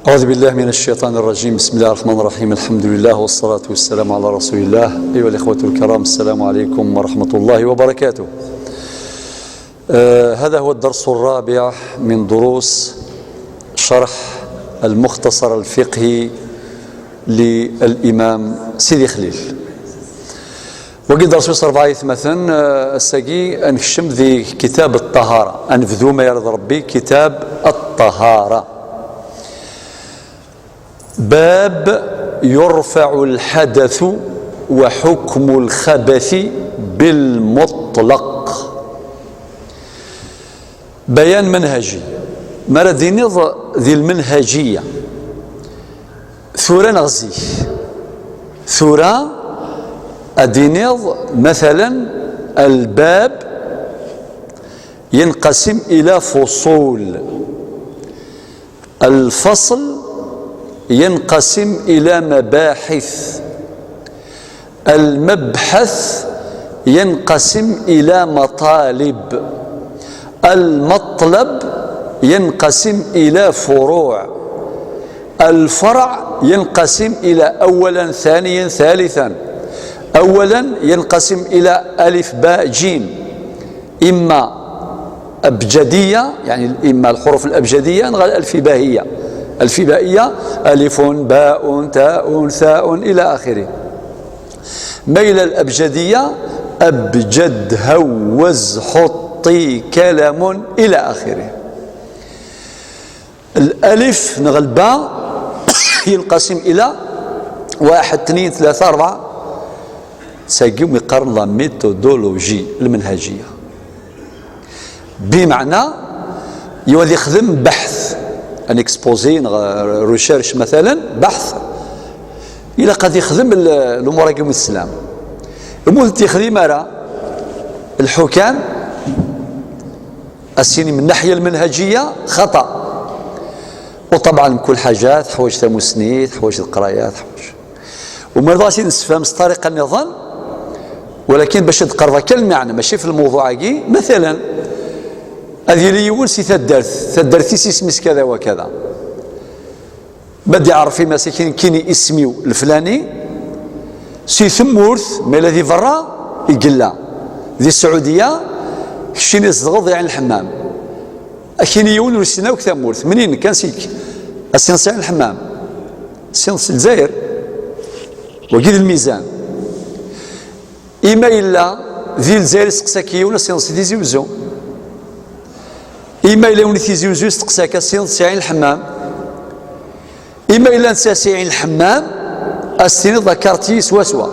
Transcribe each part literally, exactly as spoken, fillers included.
أعوذ بالله من الشيطان الرجيم. بسم الله الرحمن الرحيم. الحمد لله والصلاة والسلام على رسول الله. أيها الإخوة الكرام، السلام عليكم ورحمة الله وبركاته. آه، هذا هو الدرس الرابع من دروس شرح المختصر الفقهي للإمام سيدي خليل. Wagi d ṛṛebɛa aytmaten, eh, ass-agi ad nekcem di kitab ṭṭahara. Ad nebdu ma yard Ṛebbi kitab ṭṭahara. باب يرفع الحدث وحكم الخبث بالمطلق. بيان منهجي. Ma ara d-tiniḍ di lmenhajiya, tura neɣ zik? Tura ad d-tiniḍ, مثلا, الباب ينقسم إلى فصول، الفصل ينقسم إلى مباحث، المبحث ينقسم إلى مطالب، المطلب ينقسم إلى فروع، الفرع ينقسم إلى أولا، ثانيا، ثالثا. أولا ينقسم إلى ألف، باء، جيم، إما أبجدية، يعني إما الحروف الأبجدية، نغ الألفبائية. الفبائية: ألف، باء، تاء، ثاء، إلى آخره. ما إلى الأبجدية: أبجد، هوز، حطي، كلم، إلى آخره. الألف نغ الباء ينقسم إلى واحد، اثنين، ثلاثة، أربعة. Tagi umi qqaren la méthodologie, المنهجية. بمعنى يولي يخدم بحث، un exposé نغ recherche مثلا، بحث. إلا قد يخدم ال-، الأمور هاكي من السلام. المهم تخدم على الحكام، السيني من الناحية المنهجية خطأ. وطبعا كل حاجة تحوج تموسني، تحوج القراية، تحوج. وما رضاش نسفهم الطريقة النظام، ولكن باش تقرب كل معنى، ماشي في الموضوع هاكي. مثلا، هذه لي يون سي تدرت، تدرت سي سميس كذا وكذا. ما دي عرفي مساكين كيني اسميو الفلاني، سي ثمورث، ما الذي برا يقلا. ذي السعودية، كشيني زغض يعني الحمام. أكيني يون وسناوك ثمورث، منين كان سيك؟ السنسي يعني الحمام. سنس الجزائر. وقيد الميزان. إما إلا ذي الجزائر سقساكي ولا سنس دي زيوزو. إما إلا وني تيزي وزو يستقساك أسينض سي عين الحمام. إما إلا نسى سي عين الحمام، أستينض كارتي سوا سوا.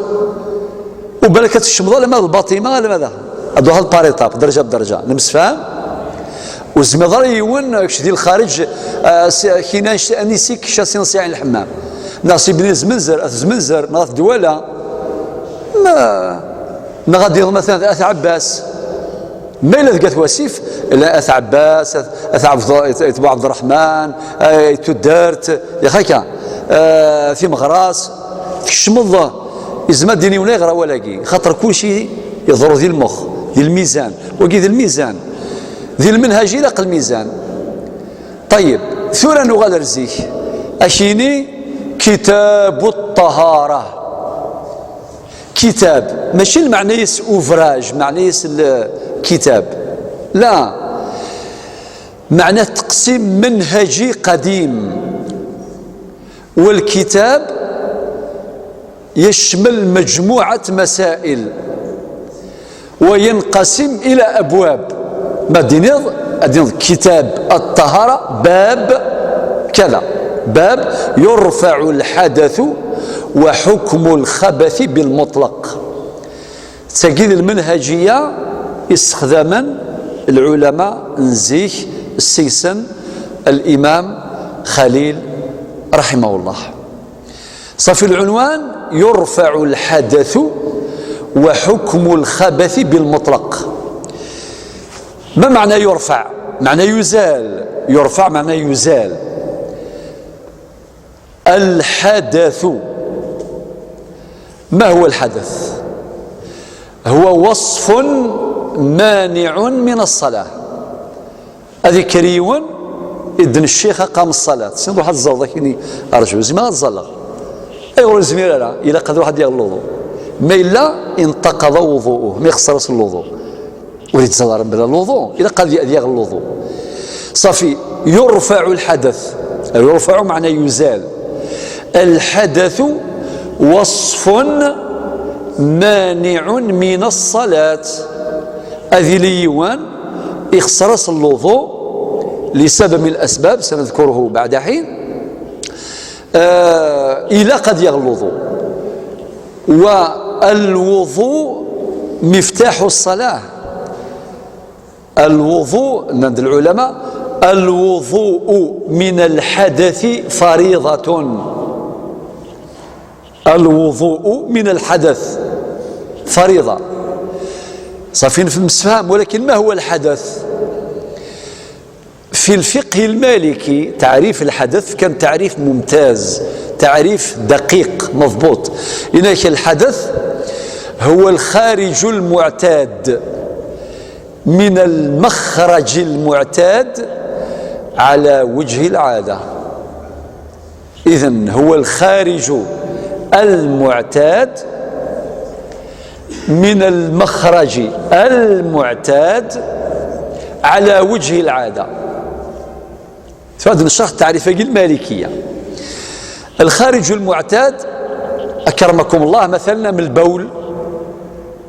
وبالك تشمض لما الباطمة لما ذا. أدوها الباريطاب، درجة بدرجة. نمسفهم؟ وزمضر يون، كش دي الخارج، آه، س-، كينا ش-، أنيسيك شاسين سي عين الحمام. ناس بني زمنزر، أث زمنزر، ناس دولة. ما، نغادي مثلا أث عباس. ما إلا تقات واسيف، إلا أث عباس، أث، أث عبد، أث، أث بو عبد الرحمن، أي تدارت، يا خاكا، آه، في مغراس، تكشم الله، يزما ديني ولا يغرى ولاقي، خاطر كل شيء يضر ذي المخ، ذي الميزان، وقي ذي الميزان، ذي المنهج يلاق الميزان. طيب، ثورة نغال رزيك، أشيني كتاب الطهارة. كتاب، ماشي المعنى يس أوفراج، معنى يس الكتاب. لا، معنى تقسيم منهجي قديم. والكتاب يشمل مجموعة مسائل وينقسم إلى أبواب. ما دينيض، أدينيض كتاب الطهارة، باب كذا، باب يرفع الحدث وحكم الخبث بالمطلق. تجد المنهجية استخداما العلماء نزيك السيسن الإمام خليل رحمه الله. صافي، العنوان يرفع الحدث وحكم الخبث بالمطلق. ما معنى يرفع؟ معنى يزال. يرفع معنى يزال. الحدث. ما هو الحدث؟ هو وصف مانع من الصلاة. هذه كريون Idden ccix aqam ṣṣalat. Sin ruḥ ad tẓalleḍ akini. Arju, zima ad ẓalleɣ. Ayɣer ur nezmir ara? Ilaq ad ruḥ ad yaɣ lluḍu. Ma yella, intaqaḍa wuḍu'u, ma ixṣer-as lluḍu. Ur yettẓalla ara mebla lluḍu, ilaq ad yaɣ lluḍu. Ṣafi, yurfaɛu lḥadath. Yurfaɛu meɛna yuzal. Lḥadath waṣfun maniɛun min ṣṣalat. Ad yili yiwen ixṣer-as lluḍu lisabab min lasbab, sanadkuruhu baɛda ḥin. Ilaq ad yaɣ lluḍu. Wa lwuḍu miftaḥu ṣṣalah. Lwuḍu, nnan-d lɛulama, lwuḍu'u min lḥadath fariḍatun. Lwuḍu'u min lḥadath fariḍa. Ṣafi, nef-, nemsefham, walakin ma huwa lḥadath? في الفقه المالكي تعريف الحدث كان تعريف ممتاز، تعريف دقيق مضبوط. إنك الحدث هو الخارج المعتاد من المخرج المعتاد على وجه العادة. إذن هو الخارج المعتاد من المخرج المعتاد على وجه العادة. Tura ad necreḥ taɛrif-agi lmalikiya. الخارج المعتاد, أكرمكم الله, مثلا من البول,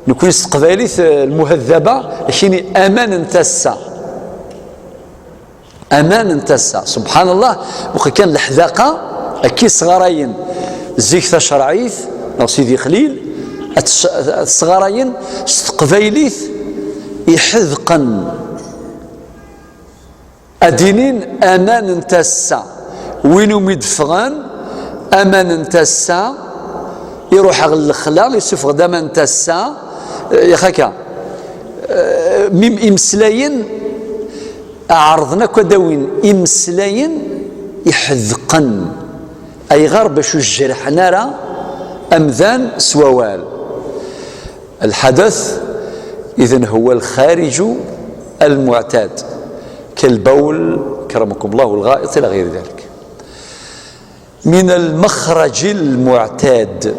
نكون استقباليت المهذبة, كيني أمان نتسا. Aman n tasa, subḥan Allah, waqil kan leḥdaqa, akka i sɣarayen zik tacerɛit, neɣ Sidi Xlil, ad tec-, ad sɣarayen s teqbaylit iḥedqen. Ad d-inin aman n tasa, win umi d-ffɣen aman n tasa, iruḥ ɣer lexla, isuffeɣ-d aman n tasa, eh, yax akka. Eh, mim imeslayen, ɛerḍen akk ad awin imeslayen iḥedqen. Ayɣer? Bac ur jerḥen ara amdan s wawal. الحدث إذن هو الخارج المعتاد كالبول، كرمكم الله، والغائط إلى غير ذلك. من المخرج المعتاد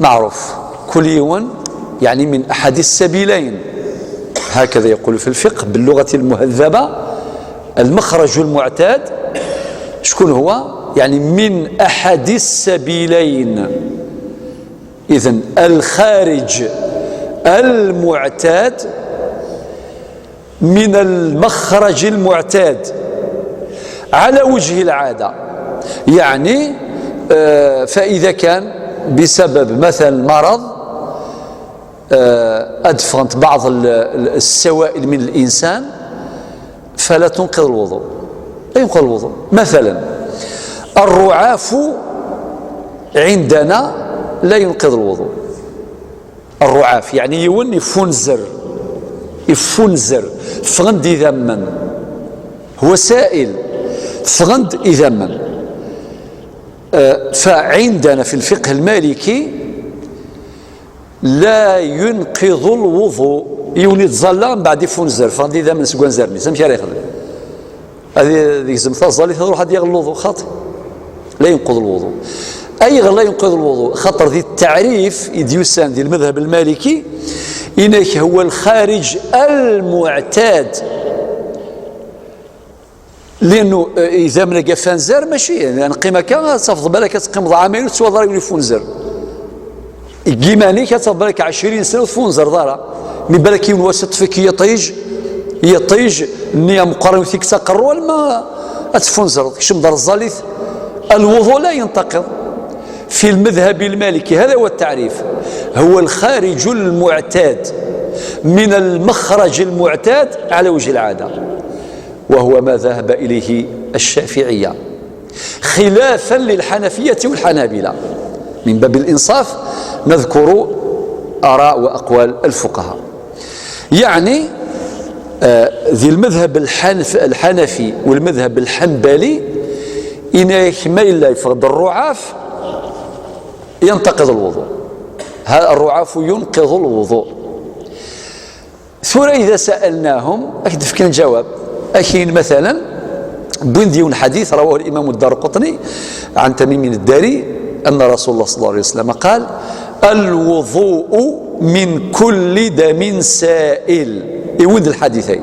معروف، كل يوم يعني من أحد السبيلين، هكذا يقول في الفقه باللغة المهذبة. المخرج المعتاد شكون هو؟ يعني من أحد السبيلين. إذن الخارج المعتاد من المخرج المعتاد على وجه العادة. يعني، آه، فإذا كان بسبب مثلا مرض، آه، أدفغنت بعض ال-، ال-، السوائل من الإنسان، فلا تنقض الوضوء، لا ينقض الوضوء. مثلا الرعاف عندنا لا ينقض الوضوء. الرعاف يعني يون يفونزر، يفونزر، فغند إذا من هو سائل، فغند إذا من. آه، فعندنا في الفقه المالكي لا ينقض الوضوء. يوني تزالا من بعد يفونزر، فغند إذا من سكوان زرني، سمشي عليه خلي. هذه، هذه زمت الزالي تروح هذه الوضوء خاطئ. لا ينقض الوضوء. أي غير لا ينقض الوضوء؟ خاطر ذي التعريف إديوسان ذي المذهب المالكي، إنك هو الخارج المعتاد. لأنه، آه، إذا من قفان زر ماشي، يعني، قيمة كان صفض بالك تقيم ضعامين وتسوى ضرب يفون زر. Deg iman-ik ad tafeḍ balak ɛecrin sna ur tfunzreḍ ara. Mi balak yiwen wass iṭṭef-ik yiṭij, yiṭij-nni ameqqran iwet-ik s aqerru, alma ad tfunzreḍ, kcem d rẓalit. الوضوء لا ينتقض. في المذهب المالكي هذا هو التعريف، هو الخارج المعتاد من المخرج المعتاد على وجه العادة، وهو ما ذهب إليه الشافعية. خلافا للحنفية والحنابلة، من باب الإنصاف نذكر آراء وأقوال الفقهاء. يعني، آه، ذي المذهب الحنف-، الحنفي والمذهب الحنبلي، إنك ما إلا يفقد الرعاف ينتقض الوضوء. ها، الرعاف ينقض الوضوء. Tura إذا سألناهم، أكيد فكنا جواب. أكين مثلا، Wwin-d yiwen lḥadit, رواه الإمام الدارقطني عن تميم الداري أن رسول الله صلى الله عليه وسلم قال: الوضوء من كل دم سائل. Iwwin-d lḥadit-ayi.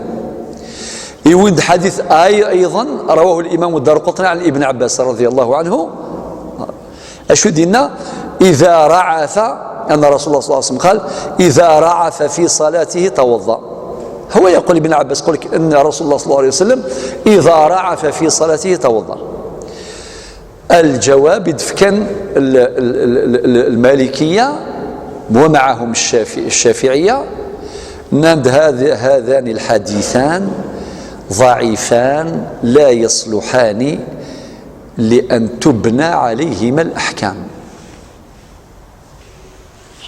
Iwwin-d lḥadit-ayi أيضا، رواه الإمام الدارقطني عن ابن عباس رضي الله عنه. Acu d-yenna? إذا رعف، أن رسول الله صلى الله عليه وسلم قال: إذا رعف في صلاته توضأ. هو يقول، ابن عباس يقول لك أن رسول الله صلى الله عليه وسلم إذا رعف في صلاته توضأ. الجواب يدفكن ال-، ال-، ال-، ال-، ال-، المالكية ومعهم الشافعي-، الشافعية، ناند هذ-، هذان الحديثان ضعيفان لا يصلحان لأن تبنى عليهما الأحكام.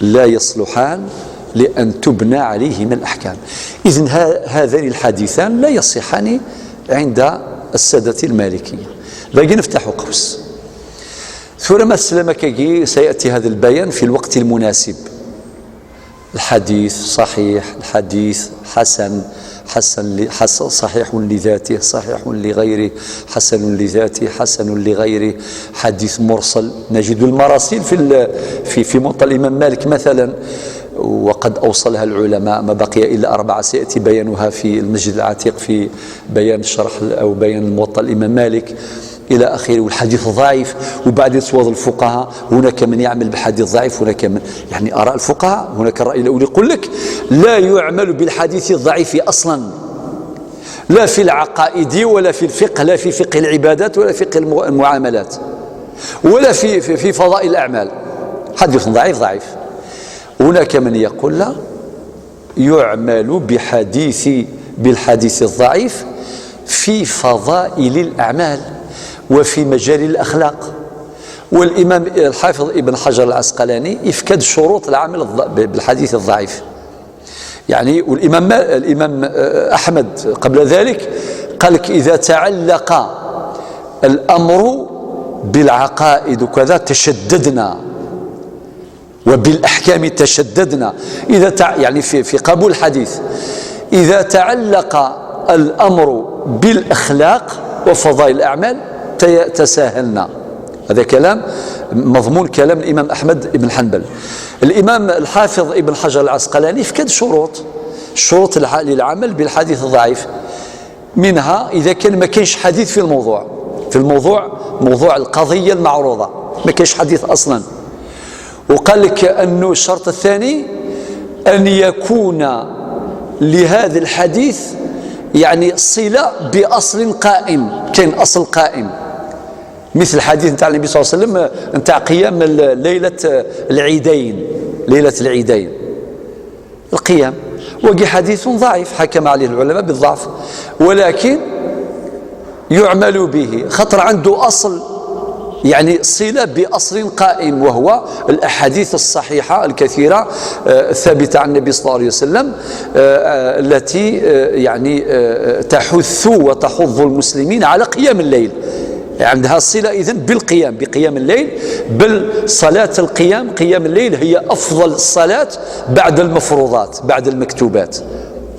لا يصلحان لأن تبنى عليهما الأحكام. إذن ها-، هذان الحديثان لا يصحان عند السادة المالكية. Dagi neftaḥ uqbes. Tura ma teslam akkagi, سيأتي هذا البيان في الوقت المناسب. الحديث صحيح، الحديث حسن، حسن ل-، حس-، صحيح لذاته، صحيح لغيره، حسن لذاته، حسن لغيره، حديث مرسل. نجد المراسيل في ال-، في، في موطأ الإمام مالك مثلا، وقد أوصلها العلماء، ما بقي إلا أربعة سيأتي بيانها في المسجد العتيق في بيان الشرح أو بيان الموطأ الإمام مالك إلى آخره، والحديث ضعيف. وبعد سواض الفقهاء، هناك من يعمل بحديث ضعيف، هناك من، يعني، آراء الفقهاء. هناك الرأي الأول يقول لك: لا يعمل بالحديث الضعيف أصلا، لا في العقائد ولا في الفقه، لا في فقه العبادات ولا فقه المو-، المعاملات، ولا في، في، في فضائل الأعمال. حديث ضعيف، ضعيف. هناك من يقول: لا، يعمل بحديث، بالحديث الضعيف في فضائل الأعمال وفي مجال الأخلاق. والإمام الحافظ ابن حجر العسقلاني يفكد شروط العمل الض-، بالحديث الضعيف. يعني، والإمام ما-، الإمام، آه، أحمد قبل ذلك قال لك: إذا تعلق الأمر بالعقائد وكذا تشددنا، وبالأحكام تشددنا. إذا تع-، يعني في، في قبول الحديث، إذا تعلق الأمر بالأخلاق وفضائل الأعمال تي-، تساهلنا. هذا كلام، مضمون كلام الإمام أحمد بن حنبل. الإمام الحافظ ابن حجر العسقلاني فكد شروط، شروط الع-، للعمل بالحديث الضعيف. منها إذا كان ما كانش حديث في الموضوع، في الموضوع، موضوع القضية المعروضة، ما كانش حديث أصلا. وقال لك أنه الشرط الثاني أن يكون لهذا الحديث، يعني، صلة بأصل قائم، كاين أصل قائم، مثل الحديث نتاع النبي صلى الله عليه وسلم نتاع قيام ال-، ليلة العيدين، ليلة العيدين. القيام. وقي حديث ضعيف، حكم عليه العلماء بالضعف، ولكن يعمل به خطر عنده أصل، يعني، صلة بأصل قائم، وهو الأحاديث الصحيحة الكثيرة، آه، الثابتة عن النبي صلى الله عليه وسلم، آه، آه، التي، آه، يعني، آه، تحث وتحض المسلمين على قيام الليل. عندها صلة إذن بالقيام، بقيام الليل، بل صلاة القيام، قيام الليل هي أفضل الصلاة بعد المفروضات، بعد المكتوبات.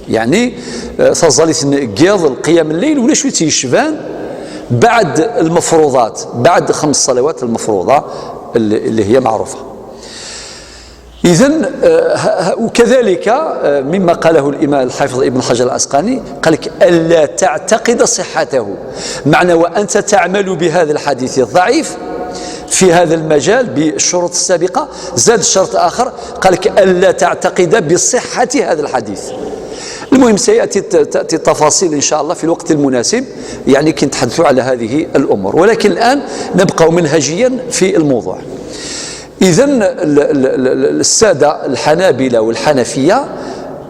يعني، آه، تظل تنقيض القيام الليل ولا شو تيشبان بعد المفروضات، بعد خمس صلوات المفروضة اللي، اللي هي معروفة. إذن، آه، ه-، ه-، وكذلك، آه، مما قاله الإمام الحافظ ابن حجر العسقلاني، قال لك: ألا تعتقد صحته. معنى وأنت تعمل بهذا الحديث الضعيف في هذا المجال بالشروط السابقة، زاد شرط آخر، قال لك: ألا تعتقد بصحة هذا الحديث. المهم، سيأتي الت-، تأتي التفاصيل إن شاء الله في الوقت المناسب، يعني، كي نتحدثوا على هذه الأمور، ولكن الآن نبقى منهجيا في الموضوع. إذن ال-، ال-، ال-، ال-، السادة الحنابلة والحنفية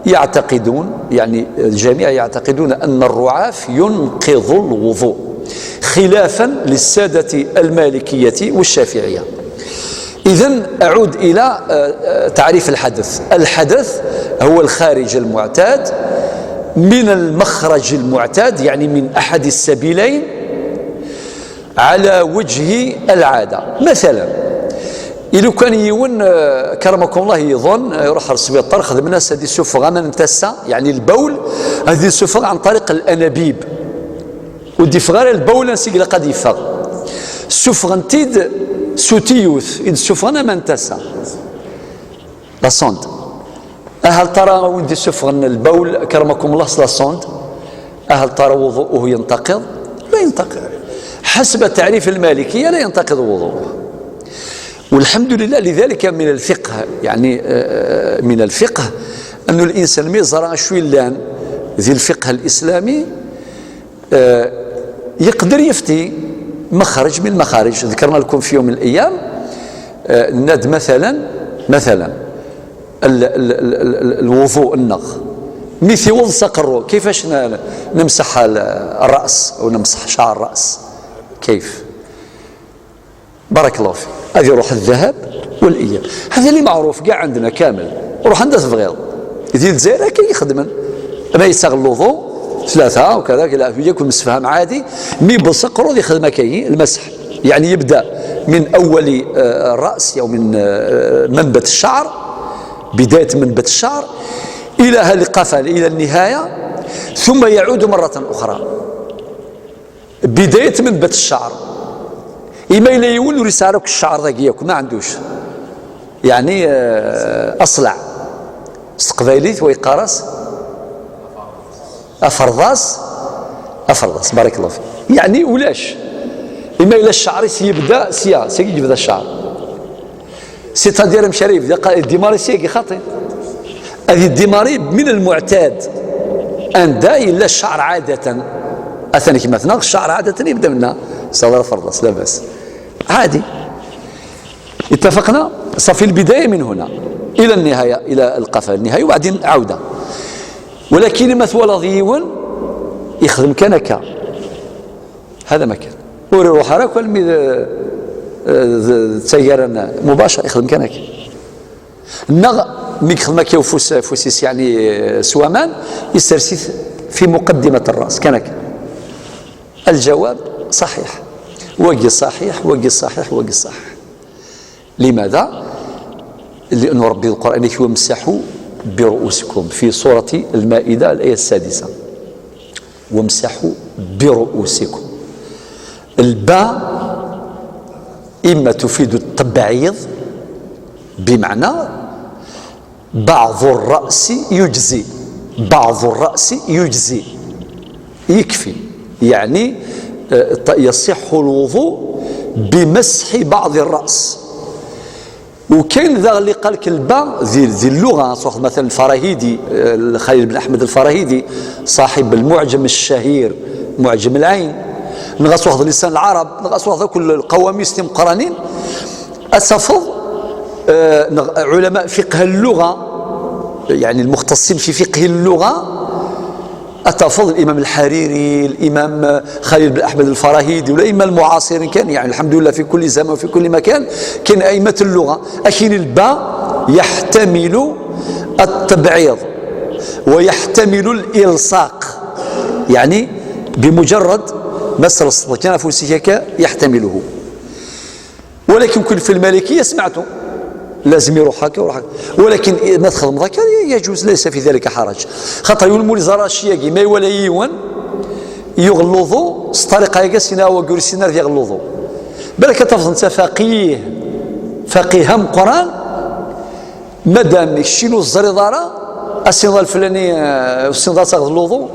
يعتقدون، يعني الجميع يعتقدون أن الرعاف ينقض الوضوء، خلافا للسادة المالكية والشافعية. إذن أعود إلى، آه، آه، تعريف الحدث. الحدث هو الخارج المعتاد من المخرج المعتاد، يعني من أحد السبيلين، على وجه العادة. مثلا، إلو كان يون، آه، كرمكم الله، يظن، آه، يروح للسبيطار، خدمنا سادي سفغ أمان تسا، يعني البول، هذه السفغ عن طريق الأنابيب. Ur d-yeffeɣ ara lbawl ansi ilaq ad yeffeɣ. Ssufɣen-t-id s utiyut i d-ssufɣen aman n tasa. La sonde. Ahal tara win d-issufɣen lbawl, akramakum Allah, s la sonde. Ahal tara wuḍu'uhu yentaqid? La yentaqid. حسب التعريف المالكي لا ينتقض وضوءه. والحمد لله، لذلك من الفقه، يعني، آه، من الفقه أن الإنسان ما يزرع شو يلان ذي الفقه الإسلامي، آه، يقدر يفتي مخرج من المخارج. ذكرنا لكم في يوم من الأيام، آه، ناد مثلًا، مثلًا ال-، ال-، ال-، ال-، ال-، الوضوء النغ. ميثي وض سقرو، كيفاش ن-، نمسح ال-، الرأس أو نمسح شعر الرأس؟ كيف؟ بارك الله فيك. هذه روح الذهب والإياب. هذا اللي معروف كاع عندنا كامل. روح عندها تبغيض. يدير الجزائر كي يخدمن. أما يستغل الوضوء ثلاثة وكذا، كي لا، ياكل مسفهم عادي. مي بصقرو يخدم كي المسح. يعني يبدأ من أول، آه، الرأس أو من، آه، منبت الشعر، بداية منبت الشعر، إلى القفا، إلى النهاية، ثم يعود مرة أخرى. بداية منبت الشعر. إما إلا يولوا يسعرك الشعر ذاك ياك ما عندوش. يعني، آه، أصلع. استقبايليت ويقارس. أفرضاس. أفرضاس، بارك الله فيك. يعني ولاش. إما إلا الشعر يبدأ سيا، سيا يبدأ الشعر. C'est-à-dire مشاري يبدأ قا-، ديماري سيا خاطي. هذه ديماري من المعتاد. أن دا إلا الشعر عادة. أثنى كما ثنا الشعر عادة يبدأ منا. صدر فرضاس، لا بأس. عادي. اتفقنا؟ صافي، البداية من هنا إلى النهاية، إلى القفا، النهاية، وبعدين عودة. ولكن ما ثوالض يون يخدم كان هكا. هذا ما كان. وري روح راك المي، آه، آه، تسيرن مباشر يخدم كان هكا. نغ ميك خدمة كيو فوس، فوسيس يعني، آه، سوامان يسرسيث في مقدمة الرأس كان هكا. الجواب صحيح. وقي صحيح، وقي صحيح، وقي صحيح. لماذا؟ لأن ربي القرآن يقول: "وامسحوا برؤوسكم" في سورة المائدة الآية السادسة. "وامسحوا برؤوسكم". الباء إما تفيد التبعيض، بمعنى بعض الرأس يجزي، بعض الرأس يجزي، يكفي، يعني، آه، يصح الوضوء بمسح بعض الرأس. وكاين ذا اللي قال لك الباء ذي، ذي اللغة، صح، مثلًا الفراهيدي، آه، خليل بن أحمد الفراهيدي، صاحب المعجم الشهير، معجم العين، نغاس واحد لسان العرب، نغاس واحد كل القواميس تيمقرانين، أسفض، آه، نغ-، علماء فقه اللغة، يعني المختصين في فقه اللغة، أتفضل الإمام الحريري، الإمام خليل بن أحمد الفراهيدي، والأئمة المعاصرين كان، يعني الحمد لله في كل زمان وفي كل مكان كان أئمة اللغة. أكين الباء يحتمل التبعيض ويحتمل الإلصاق، يعني بمجرد مسر الصدر كان فوسيكا يحتمله. ولكن كل في المالكية سمعته لازم يروح هكا ويروح هكا، ولكن ما تخدم هكا يجوز، ليس في ذلك حرج. خاطر يقول مولي زراشياكي ما يولى يون يغلظوا الطريقة هكا سينا وقول سينا يغلظوا. بالك تفضل أنت فقيه، فقيه مقران، مادام الشينو الزريضارة السنة الفلانية، آه، السنة تاخذ الوضوء،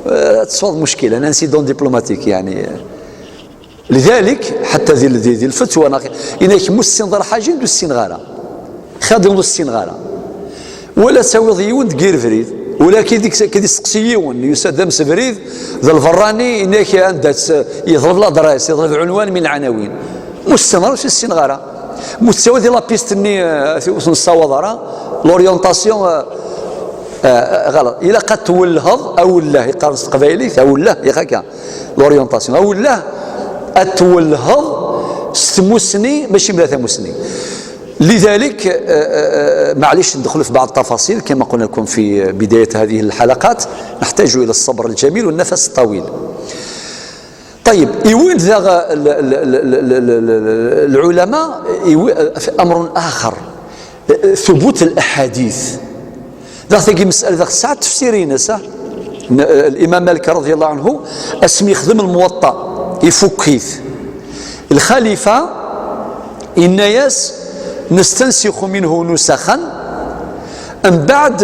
آه، تصوض مشكلة، un incident diplomatique يعني. لذلك حتى ذي، ذي، ذي الفتوى ناخ-، إنك مسين ضر حاجة ندو السين غارة. خادم ندو السين غارة. ولا سوي ضيون دقير فريد. ولا كي ديك س-، كي دي سقسي يون، يسدم سفريد، ذا الفراني، إنك عندك س-، يضرب لا درايس، يضرب عنوان من العناوين. مستمر في السين غارة. مستوى دي لابيست ني، آه، في وسط الصوادرة، l'orientation، آه، آه، غلط. إلا قد تولهض، أو الله، يقارن تقبايلي، أو الله، يا خاكا. L'orientation. أو لا أتولهض ستموسني ماشي ملا ثموسني. لذلك، آه، آه، آه، معليش ندخل في بعض التفاصيل كما قلنا لكم في بداية هذه الحلقات، نحتاج إلى الصبر الجميل والنفس الطويل. طيب، يوين ذا ال-، ال-، ال-، ال-، ال-، ال-، ال-، العلماء يوي-، في أمر آخر، ثبوت الأحاديث. ذا تجي مسألة ذا ساعة تفسيرين، صح؟ N-, Limam Malik radiyallahu anhu, asmi yexdem Lmuwaṭṭa, ifukk-it. Lxalifa yenna-yas: "Nestansikhu minhu nusaxan", mbeɛd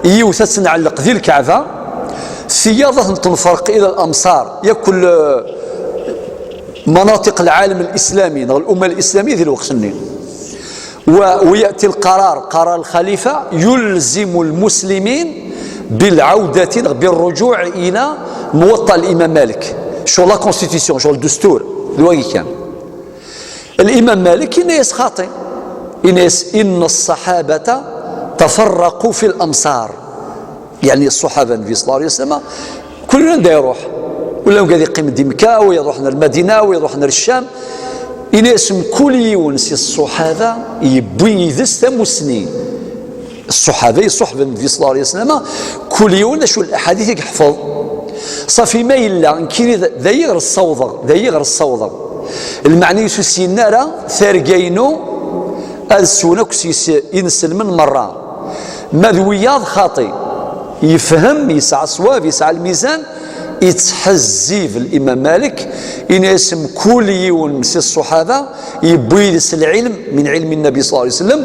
yiwet ad tt-nɛelleq di Lkaɛba, tiyaḍ ad tent-nferq ila lamsar, yakk مناطق العالم الإسلامي, neɣ الأمة الإسلامية di lweqt-nni. و-، ويأتي القرار, قرار الخليفة يلزم المسلمين بالعودة, neɣ بالرجوع إلى موطأ الإمام مالك. شغل la constitution, شغل الدستور, d wagi kan. الإمام مالك yenna-yas xaṭi. Yenna-yas: "إن الصحابة تفرقوا في الأمصار". Yeɛni ṣṣuḥaba n Nnbi ṣalla Llahu ɛalayhi wa sallam, kul yiwen anda iruḥ. Ula wigad yeqqim di Mekka, wiyaḍ ruḥen ar Lmadina, wiyaḍ ruḥen ar Ccam. Ini-as, mkul yiwen si ṣṣuḥaba yewwi yid-s tamussni. Ṣṣuḥaba, ṣṣuḥba n Nnbi ṣalla Llahu ɛalayhi wa sallam, kul yiwen acu n laḥadit i yeḥfeḍ. Ṣafi ma yella, nekkini d, d ayiɣer ssawḍeɣ, d ayiɣer ssawḍeɣ. Lmeɛna-is ur s-yenna ara targa-inu ad swen akk s yis-, inselmen merra. Ma d wiyaḍ xaṭi, yefhem, yesɛa ṣṣwab, yesɛa lmizan, yettḥezzib Limam Malik, ini-as mkul yiwen si ṣṣuḥaba yewwi yid-s lɛilm min ɛilmi Nnabi ṣalla Llahu ɛalayhi wa sallam,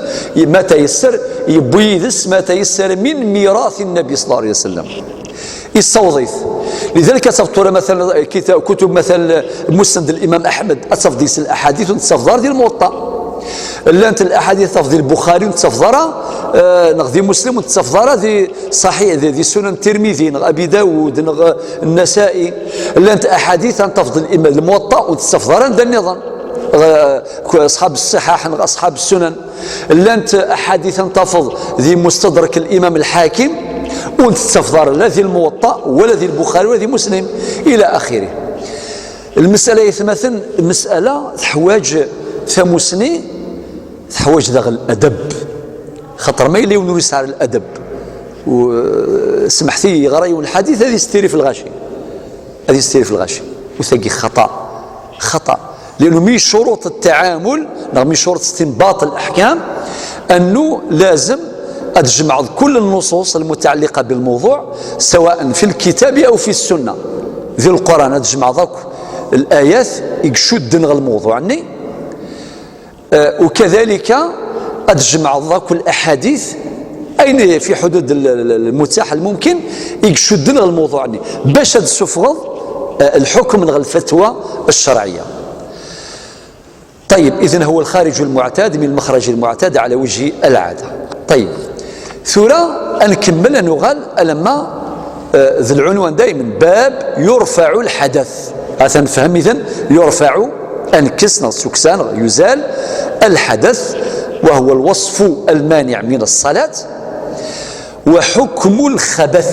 ma tayesser, yewwi yid-s ma tayesser min mirath Nnabi ṣalla Llahu ɛalayhi wa sallam. Yessaweḍ-it. Lidalik ad tafeḍ tura, matalan, kita-, kutub, matalan, Musnad Limam Aḥmed, ad tafeḍ deg-s laḥadit ur tettafeḍ ara di Lmuwaṭṭa. Llant laḥadit tafeḍ di Lbuxari ur tettafeḍ ara, eh, neɣ di Muslim ur tettafeḍ ara di Ṣaḥiḥ, di, di Sunan Tirmidi, neɣ Abi Dawud, neɣ Nnasa'i. Llant aḥadit ad tafeḍ di Lmuwaṭṭa ur tettafeḍ ara anda nniḍen. Eh, ku-, Aṣḥab Ṣṣiḥaḥ neɣ Aṣḥab Sunan. Llant aḥadit ad tafeḍ di Mustadrak Limam Lḥakim, ur tettafeḍ ara la di Lmuwaṭṭa, wala di Lbuxari, wala di Muslim, ila axiri. Lmasala, ay atmaten, lmasala teḥwaǧ tamussni, teḥwaǧ daɣ ladab. Xaṭer ma yella yiwen ur yesɛi ara ladab, u, semḥet-iyi, yeɣra yiwen lḥadit, ad yestiri fi lɣaci. Ad yestiri fi lɣaci. U tagi xaṭa. خطأ، لأنه من شروط التعامل، نعم، من شروط استنباط الأحكام أنه لازم أن تجمع كل النصوص المتعلقة بالموضوع، سواء في الكتاب أو في السنة. Di Lquran ad tjemɛeḍ akk الآيات i icuddun ɣer lmewḍuɛ-nni, eh, وكذلك ad tjemɛeḍ akk الأحاديث, ayen في حدود ال-, ال-, ال-, المتاح الممكن, i icuddun ɣer lmewḍuɛ-nni, bac ad d-tessufɣeḍ, eh, الحكم neɣ الفتوى الشرعية. طيب، إذن هو الخارج المعتاد من المخرج المعتاد على وجه العادة. طيب، tura ad nkemmel, ad nuɣal alamma, eh, d lɛunwan دائما, باب يرفع الحدث. Atan nefhem, إذن يرفع, ad nekkes neɣ suksan, يزال الحدث، وهو الوصف المانع من الصلاة. وحكم الخبث.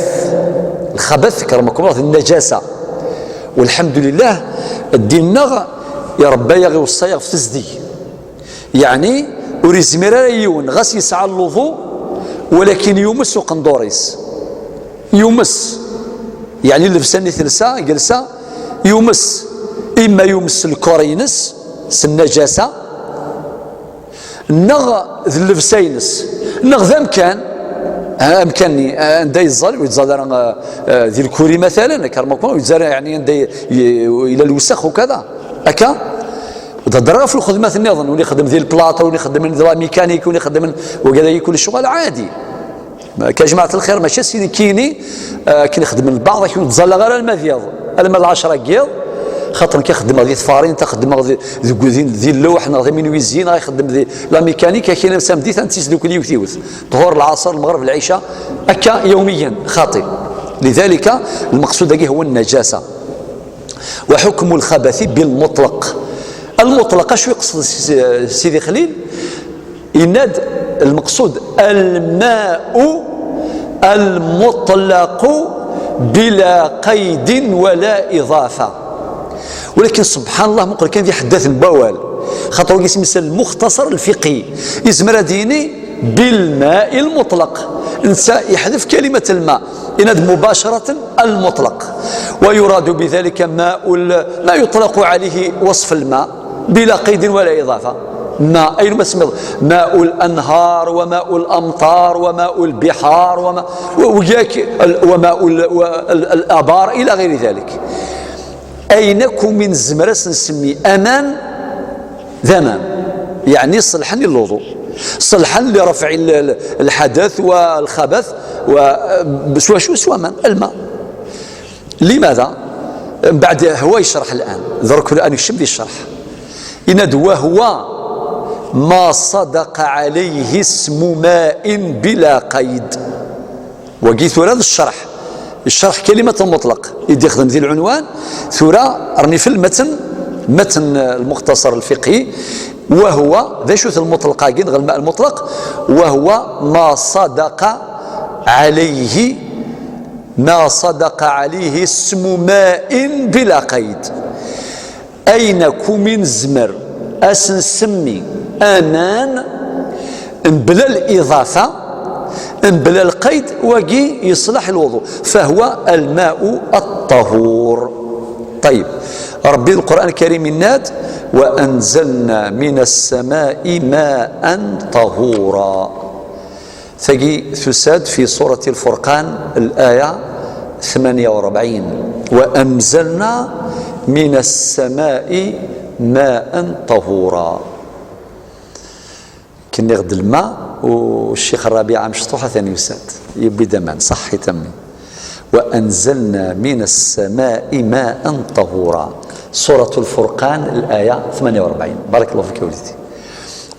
الخبث, كرمكم الله, النجاسة. والحمد لله, ddin-nneɣ irebba-yaɣ, iweṣṣa-yaɣ ɣef tezdeg. Yeɛni, ur yezmir ara yiwen, ɣas yesɛa lwuḍu, walakin yumes uqendur-is. Yumes. Yeɛni, llebsa-nni telsa, igelsa, yumes. Imma yumes s lkor-ines, s nnajasa, neɣ d llebsa-ines, neɣ d amkan, ah, amkan-nni, ah, anda yeẓẓal, ur yeẓẓal ara, ah, ah, di lkuri, matalan, karma, ur yeẓẓal ara, yeɛni, anda ye-, ye-, yella lewsex ukada. Akka? Ur d-hedder ɣef lxedmat nniḍen, win ixeddmen di lplaṭ, win ixeddmen di la mécanique, win ixeddmen wagad-agi, kul ccɣel ɛadi. Akka, jmaɛat lxir, mačči ass-nni kini, ah, akken ixeddmen lbaɛḍ, akken ur ttẓallaɣ ara alma d yiḍ, alma d lɛecṛa n yiḍ, xaṭer nekk xeddmeɣ di tfarint, xeddmeɣ di, deg, di, di lluḥ, neɣ d amenwizi, neɣ ixeddem di la mécanique, akken am tameddit, ad nettisdukkel yiwet yiwet. Ṭhur, lɛaṣer, lmeɣreb, lɛica, akka yawmiyan, xaṭi. لذلك المقصود dagi هو النجاسة. وحكم الخبث بالمطلق. المطلق, acu yeqsed Sidi Xlil? Yenna-d المقصود الماء المطلق بلا قيد ولا إضافة. ولكن سبحان الله, muqel kan di ḥeddat n wawal, xaṭer wagi isem-is المختصر الفقهي, yezmer ad yini بالماء المطلق. Netta yeḥdef كلمة الماء, yenna-d مباشرة المطلق. ويراد بذلك ماء ال-, ما يطلق عليه وصف الماء بلا قيد ولا إضافة. Ma ayen ma tsemmiḍ, ماء الأنهار وماء الأمطار وماء البحار وما وياك وماء الآبار إلى غير ذلك. Ayen akk umi nezmer ad s-nsemmi aman, d aman. Yeɛni ṣelḥen i lwuḍu, ṣelḥen لرفع الحدث والخبث. S wacu? S waman, الماء. لماذا؟ من بعد هو يشرح الآن، درك الآن يكشف لي الشرح. إن وهو ما صدق عليه اسم ماء بلا قيد. Wagi tura d الشرح، الشرح كلمة المطلق. Id ixdem di العنوان، tura rni في المتن، متن المختصر الفقهي. وهو، d acu-t المطلق-agi, الماء المطلق؟ وهو ما صدق عليه ما صدق عليه اسم ماء بلا قيد. Ayen akk umi nezmer ad s-nsemmi aman mebla liḍafa, mebla lqayd, wagi yeṣleḥ i lwuḍu, فهو الماء الطهور. طيب، ربي القرآن الكريم يناد: وأنزلنا من السماء ماء طهورا. Tagi tusa-d في سورة الفرقان, الآية ثمانية وأربعين: وأنزلنا من السماء ماء طهورا. Kenniɣ-d lma, u Ccix Rabiɛ Amecṭuḥ atan yusa-d, yewwi-d aman, ṣaḥḥit a mmi. وأنزلنا من السماء ماء طهورا. سورة الفرقان, الآية ثمانية وأربعين. بارك الله فيك يا وليدي.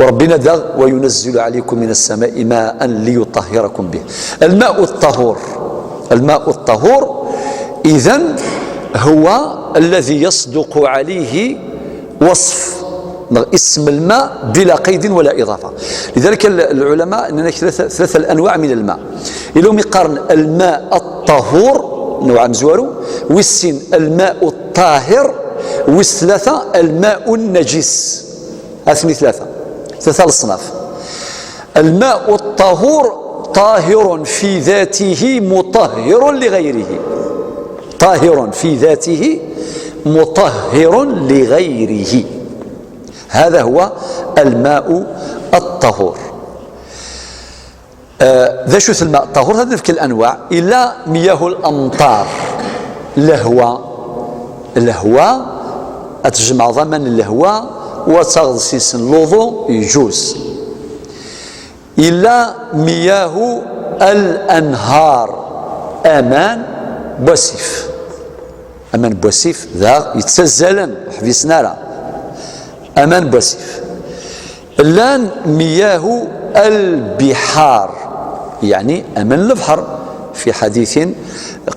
وربنا داغ: وينزل عليكم من السماء ماء ليطهركم به. الماء الطهور، الماء الطهور إذن هو الذي يصدق عليه وصف اسم الماء بلا قيد ولا إضافة. لذلك العلماء أننا ثلاثة, ثلاثة الأنواع من الماء. Ilum iqarn الماء الطهور, نوع مزوارو, ويسين الماء الطاهر, ويس ثلاثة الماء النجس. Aten-i tlata, tlata leṣnaf. الماء الطهور طاهر في ذاته مطهر لغيره. طاهر في ذاته مطهر لغيره. هذا هو الماء الطهور. آه، d acu-t الماء الطهور؟ هذا في الأنواع. إلا مياه الأمطار, lehwa, lehwa, ad tjemɛeḍ aman n lehwa, u ad taɣeḍ s-isen luḍu, يجوز. إلا مياه الأنهار, aman n wasif. Aman n wasif, daɣ yettazzalen, ur ḥbisen ara. Aman n wasif. Llan مياه البحار, يعني aman n lebḥer, في حديث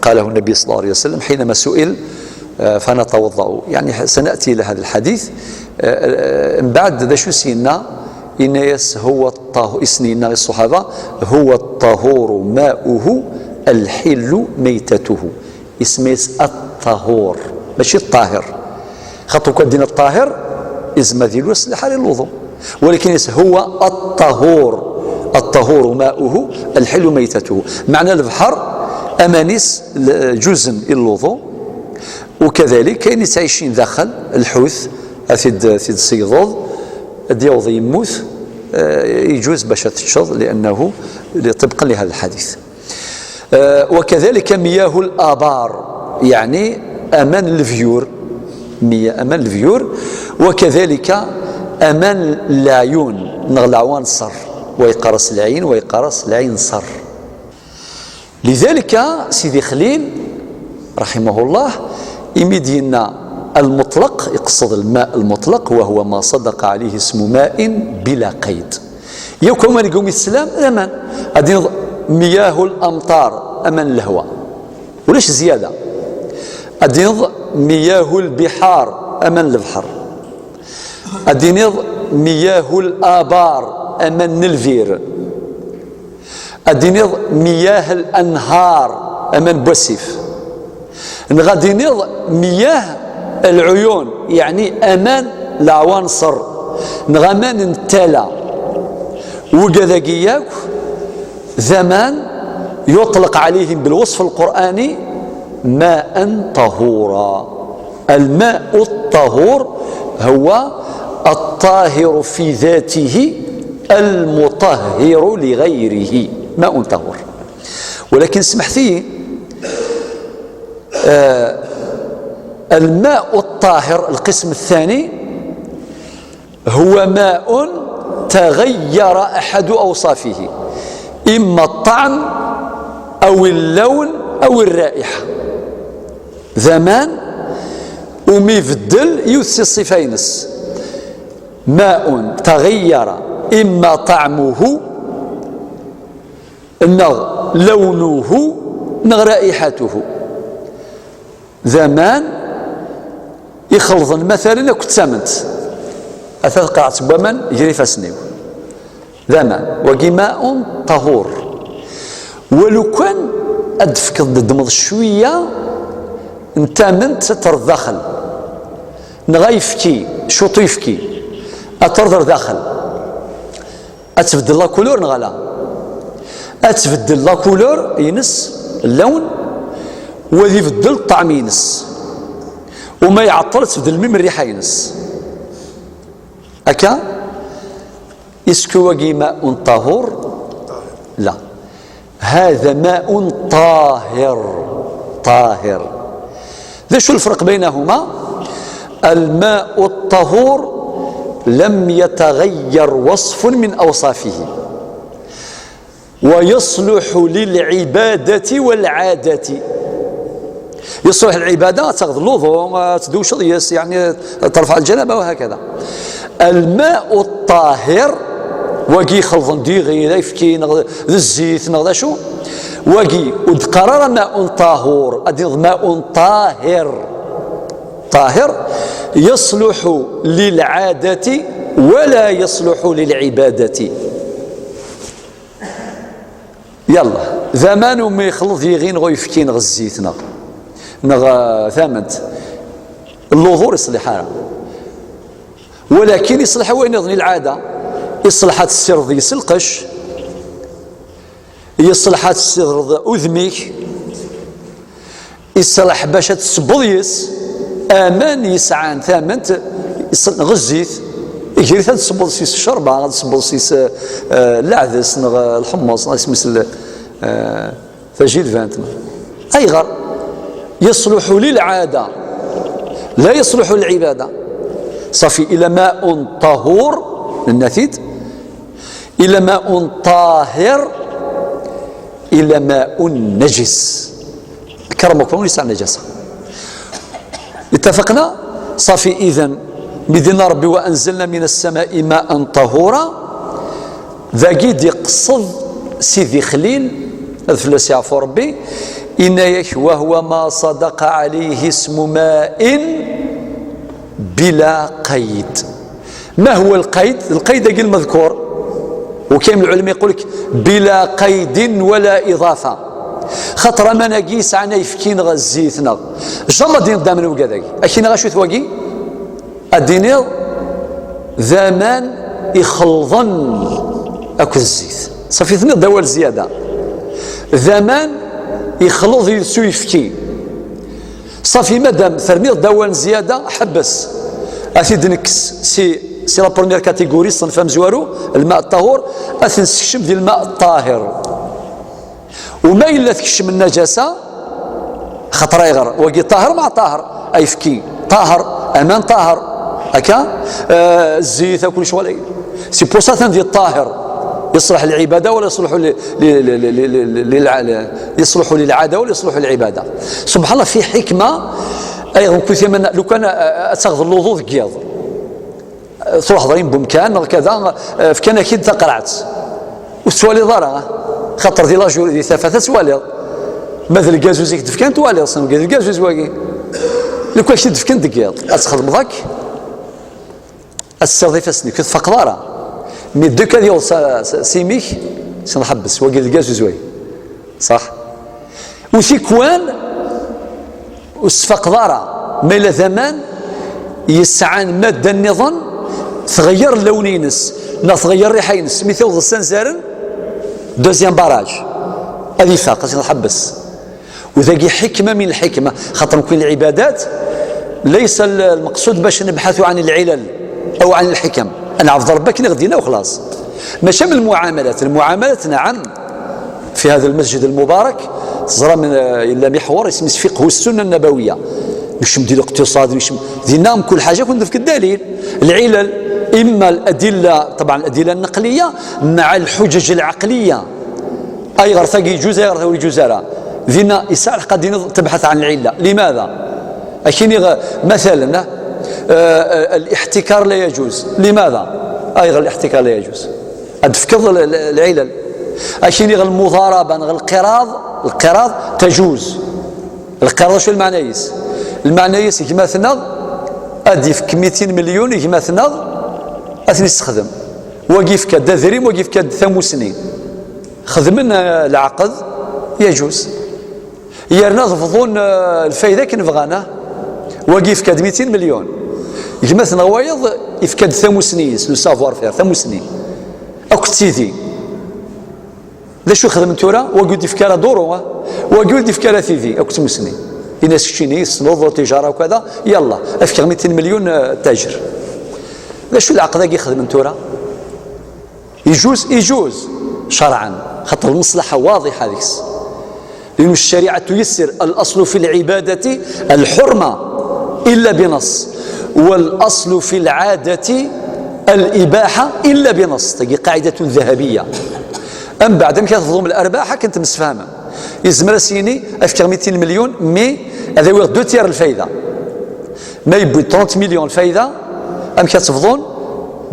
قاله النبي صلى الله عليه وسلم حينما سئل، آه، فنتوضأ. يعني سنأتي إلى هذا الحديث. آه، آه، من بعد ذا شو سينا؟ إن يس هو الطه-، إسنينا الصحابة: هو الطهور ماؤه الحل ميتته. Isem-is الطهور, ماشي الطاهر. خاطر كون دينا الطاهر, إذا ما ديلو يصلح عليه الوضوء. ولكن يس هو الطهور، الطهور ماؤه الحل ميتته. معنى البحر, aman-is, ل-, جزء الوضوء. وكذلك كاين يتعيشين داخل الحوت, أتد، أتد سيضوض, ديوض يموت, آه، يجوز باش تتشض لأنه طبقا لهذا الحديث. آه، وكذلك مياه الآبار, يعني aman n levyur, مياه, aman n levyur, وكذلك aman n leɛyun, neɣ leɛwanṣer, wa yeqqar-as lɛin, wa yeqqar-as lɛinṣer. لذلك سيدي خليل رحمه الله, imi d-yenna المطلق, يقصد الماء المطلق, وهو ما صدق عليه اسم ماء بلا قيد. Yakk aman deg umi teslam, d aman. Ad d-tiniḍ مياه الأمطار, aman n lehwa. Ulac zzyada. Ad d-tiniḍ مياه البحار, aman n lebḥer. Ad d-tiniḍ مياه الآبار, aman n lbir. Ad d-tiniḍ مياه الأنهار, aman n wasif. Neɣ ad d-tiniḍ مياه العيون, yeɛni aman n leɛwanṣer, neɣ aman n tala. Wigad-agi yakk d aman يطلق عليهم بالوصف القرآني ماء طهورا. الماء الطهور هو الطاهر في ذاته المطهر لغيره، ماء طهور. ولكن سمحتي، آه، الماء الطاهر القسم الثاني هو ماء تغير أحد أوصافه، إما الطعم أو اللون أو الرائحة. D aman umi ibeddel yiwet si ṣṣifa-ines. ماء تغير إما طعمه، neɣ لونه، neɣ رائحته. D aman ixelḍen مثلا akked tament. Ata tqerɛet n waman ger ifassen-iw. D aman. Wagi ماء طهور. Walukan ad d-tefkeḍ, d-ddmeḍ cwiya n tament ad terreḍ daxel, neɣ ayefki, cuṭ uyefki, ad terreḍ ar daxel. Ad tbeddel la couleur neɣ ala? Ad tbeddel la couleur-ines, اللون, u ad ibeddel ṭṭɛem-ines. U ma iɛeṭṭel, ad tbeddel même rriḥa-ines. Akka? Est-ce que wagi ماء طهور? لا. هذا ماء طاهر. طاهر. D acu lferq بينهما؟ الماء الطهور لم يتغير وصف من أوصافه، ويصلح للعبادة والعادة. يصلح للعبادة، ad taɣeḍ luḍu, ad tdewceḍ yes, يعني ترفع الجنابة وهكذا. الماء الطاهر, wagi ixelḍen d iɣil, ayefki, neɣ d zzit, neɣ d acu, wagi ur d-qqar ara ماء طهور, ad d-tiniḍ ماء طاهر. طاهر يصلح للعادة ولا يصلح للعبادة. Yalla, d aman umi ixelḍ yiɣi neɣ uyefki neɣ zzit neɣ, neɣ, eh, tament. Luḍu ur iṣliḥ ara. Walakin iṣliḥ i wayen iḍen i lɛada. Iṣliḥ ad tessirdeḍ yes lqecc. Iṣliḥ ad tessirdeḍ udem-ik. Iṣliḥ bac ad tessewweḍ yes aman yesɛan tament, iṣ-, neɣ zzit. Iger-it ad tessewweḍ yes ccerba, ad tessewweḍ yes, eh, eh, leɛdes, neɣ, eh, lḥemmeẓ, neɣ isem-is l-, eh, tajilbant. Ayɣer? يصلح للعادة، لا يصلح للعبادة. صافي، إلا ماء طهور، nenna-t-id, إلا ماء طاهر، إلا ماء نجس. Kramukun yesɛa najasa. Ittafaqna? Ṣafi, idan, mi d-yenna Ṛebbi: "وأنزلنا من السماء ماء طهورا", dagi d-iqeṣṣed Sidi Xlil, ad fell-as yeɛfu Ṛebbi, yenna-yak: "وهو ما صدق عليه اسم ماء بلا قيد". ما هو القيد؟ القيد-agi المذكور. وكاين من العلماء يقول لك: "بلا قيد ولا إضافة". Xaṭer aman-agi yesɛan ayefki neɣ zzit neɣ. Jamais d-yenna-d aman wigad-agi. Ad k-iniɣ acu-t wagi? Ad d-iniɣ d aman ixelḍen akked zzit. Ṣafi, tenniḍ-d awal zzyada. D aman ixelḍ yid-s uyefki. Ṣafi, madam terniḍ-d awal n zzyada, ḥebbes. Ad t-id-nekkes si, si la première catégorie, ṣṣenf amezwaru, lma ṭṭahur, ad t-nessekcem di lma ṭṭahir. Uma yella tekcem nnajasa, xaṭer ayɣer? Wagi ṭahir ma ṭahir, ayefki ṭahir, aman ṭahir, akka, eh, zzit, akk lecɣal-agi. C'est pour ça atan di ṭṭahir. يصلح للعبادة ولا يصلح ل-، ل-، ل-، ل-، ل-، ل-، للع-، ل-، يصلح للعادة ولا يصلح للعبادة. سبحان الله، في حكمة. Ayɣer, لو كان، eh, ad taɣeḍ luḍu deg yiḍ, eh, truḥeḍ ɣer yimbu mkan neɣ kada, eh, fkan-ak-id taqerɛet, ur tettwaliḍ ara, xaṭer di laju-, di tafat ad twaliḍ. Ma d lgazuz i k-d-fkan, twaliḍ, s d lgazuz wagi. Lukan k-t-id-fkan deg yiḍ, ad txedmeḍ akk. Ad tessiɣeḍ ifassen-ik, ur tfaqeḍ ara. Mi ddek ad yaweḍ s, s, s imi-k, sin ḥebbes, wagi d lgazuz wagi. Ṣaḥ? U tikwan, ur s-tfaqeḍ ara. Ma yella d aman yesɛan madda nniḍen, tɣeyyer llawni-ines, neɣ tɣeyyer rriḥa-ines. Mi tawḍeḍ s anzaren, deuxième barrage, ad ifaq, ad sin ḥebbes. U dagi حكمة من الحكمة، خاطر نكون العبادات ليس المقصود باش نبحث عن العلل أو عن الحكم. أنا عبد ربك نغدينا وخلاص. ماشي من المعاملات. المعاملات، نعم، في هذا المسجد المبارك تزرى من، آه، إلا محور اسمه فقه السنة النبوية. مش مدير اقتصاد، مش م-، دينا كل حاجة كنت في الدليل. العلل، إما الأدلة، طبعًا الأدلة النقلية مع الحجج العقلية. أي غير ثقي يجوز، أي غير ثقي يجوز، راه دينا يسعى قد تبحث عن العلة. لماذا؟ أكيني غ-، مثلًا، آه، آه، الاحتكار لا يجوز. لماذا؟ أي غير الاحتكار لا يجوز. أتفكر ال-، ال-، العلل. أكيني غير المضاربة، غير القراض، القراض تجوز. القراض شو المعنى يس؟ المعنى يس يجمع ثنغ، أدي في ميتين مليون يجمع ثنغ، أثني يستخدم. وقيف كاد ذريم، وقيف كاد ثموسني. خدمنا العقد يجوز. يرنا ضفضون، آه، الفايدة كنبغانا. وقيف كاد ميتين مليون. يجمع ثنغ وايض، يفكاد ثموسني، لو سافوار فير، ثموسني. أكو تسيدي. D acu xedmen tura? Wagi ur d-ifki ara duru, ha? Wagi ur d-ifki ara tidi, akked tmussni. Ini-as keččini, tessneḍ tijara u kada, yalla, efk-aɣ mitin milyun, eh, tajer. D acu leɛqed-agi xedmen tura? Ijuz, ijuz, cerɛen, xaṭer lmeṣlaḥa waḍiḥa deg-s. لأن الشريعة تيسر، الأصل في العبادة الحرمة إلا بنص، والأصل في العادة الإباحة إلا بنص. Tagi قاعدة ذهبية. Mbeɛd, amek ad tebḍum larbaḥ? Akken temsefhamem. Yezmer ad s-yini, efk-aɣ mitin milyun, mi ad awiɣ deux tiers lfayda. Ma yewwi trente millions lfayda, amek ad tebḍun?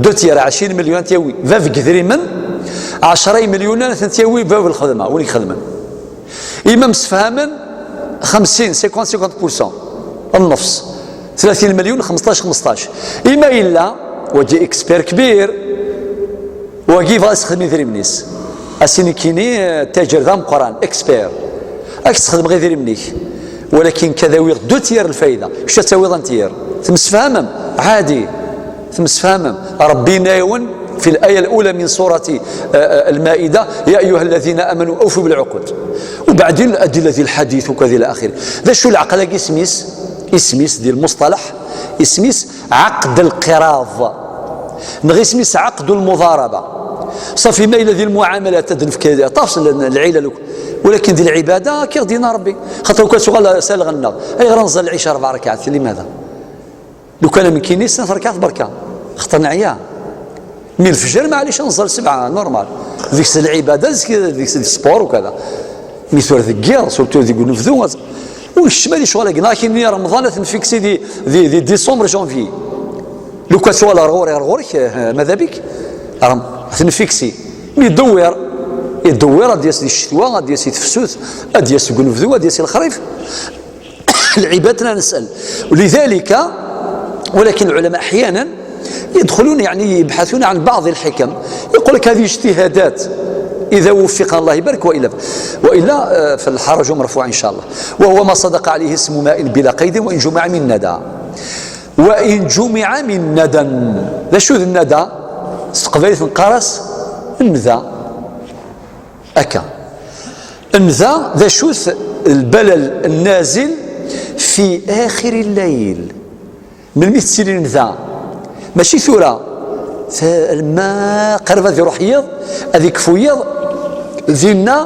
Deux tiers, ɛecrin milyun ad t-yawi bab n yedrimen, ɛecra imelyunen ad ten-yawi bab n lxedma, win i ixedmen. Ima msefhamen xemsin, cinquante, cinquante pour cent, nnefs, tlatin milyun, xemseṭṭac, xemseṭṭac. Ima yella, wagi expert kbir, wagi yebɣa ad yessexdem idrimen-is. Ass-a nekkini, eh, tajer d ameqqran, expert. Ad k-sxedmeɣ idrimen-ik. Walakin kad awiɣ deux tiers lfayda. Kečč ad tawiḍ un tiers. Temsefhamem? Ɛadi. Temsefhamem? Rebbi yenna-yawen في الآية الأولى من سورة, eh, eh, المائدة: يا أيها الذين آمنوا أوفوا بالعقود. وبعدين الأدلة ذي الحديث وكذا إلى آخره. D acu leɛqed-agi isem-is? Isem-is di lmuṣṭalaḥ, isem-is عقد القراض. Neɣ isem-is عقد المضاربة. Ṣafi, ma yella di lmuɛamalat ad nefk aṭas n lɛilal, walakin di lɛibada akka ɣ-d-yenna Rebbi. Xaṭer ukan tuɣal s alɣenna. Ayɣer ad nẓal lɛica rebɛa rkaɛat? Limada? Lukan am nekkini snat rkaɛat berka. Xaṭer neɛya. Mi lefjer, maɛlic, ad nẓal sebɛa, normal. Deg-s lɛibada, deg-s, deg-s sport u kada. Mi tura deg yiḍ, surtout deg unebdu, ur yekcem ad icɣel-agi. Neɣ akken-nni Remḍan ad t-nfiksi di, di, di décembre, janvier. Lukan tuɣal ɣer ɣur-i, ɣer ɣur-k, eh, madabik, ad t-nfiksi. Mi idewwir, idewwir, ad d-yas di ccetwa, ad d-yas di tefsut, ad d-yas deg unebdu, ad d-yas i lexrif. العباد لا نسأل. لذلك، ولكن العلماء أحيانا يدخلون، يعني، يبحثون عن بعض الحكم. يقول لك: هذه اجتهادات، إذا وفقنا الله يبارك، وإلا، وإلا، آه، فالحرج مرفوع إن شاء الله. وهو ما صدق عليه اسم ماء بلا قيد وإن جمع من ندى. وإن جمع من ندى. D acu d nnada? S teqbaylit neqqar-as nnda. Akka. Nnda, d acu-t? البلل النازل في آخر الليل. Melmi tettili nnda? Mačči tura. Ta-, ma qrib ad iruḥ yiḍ, ad ikfu yiḍ, dinna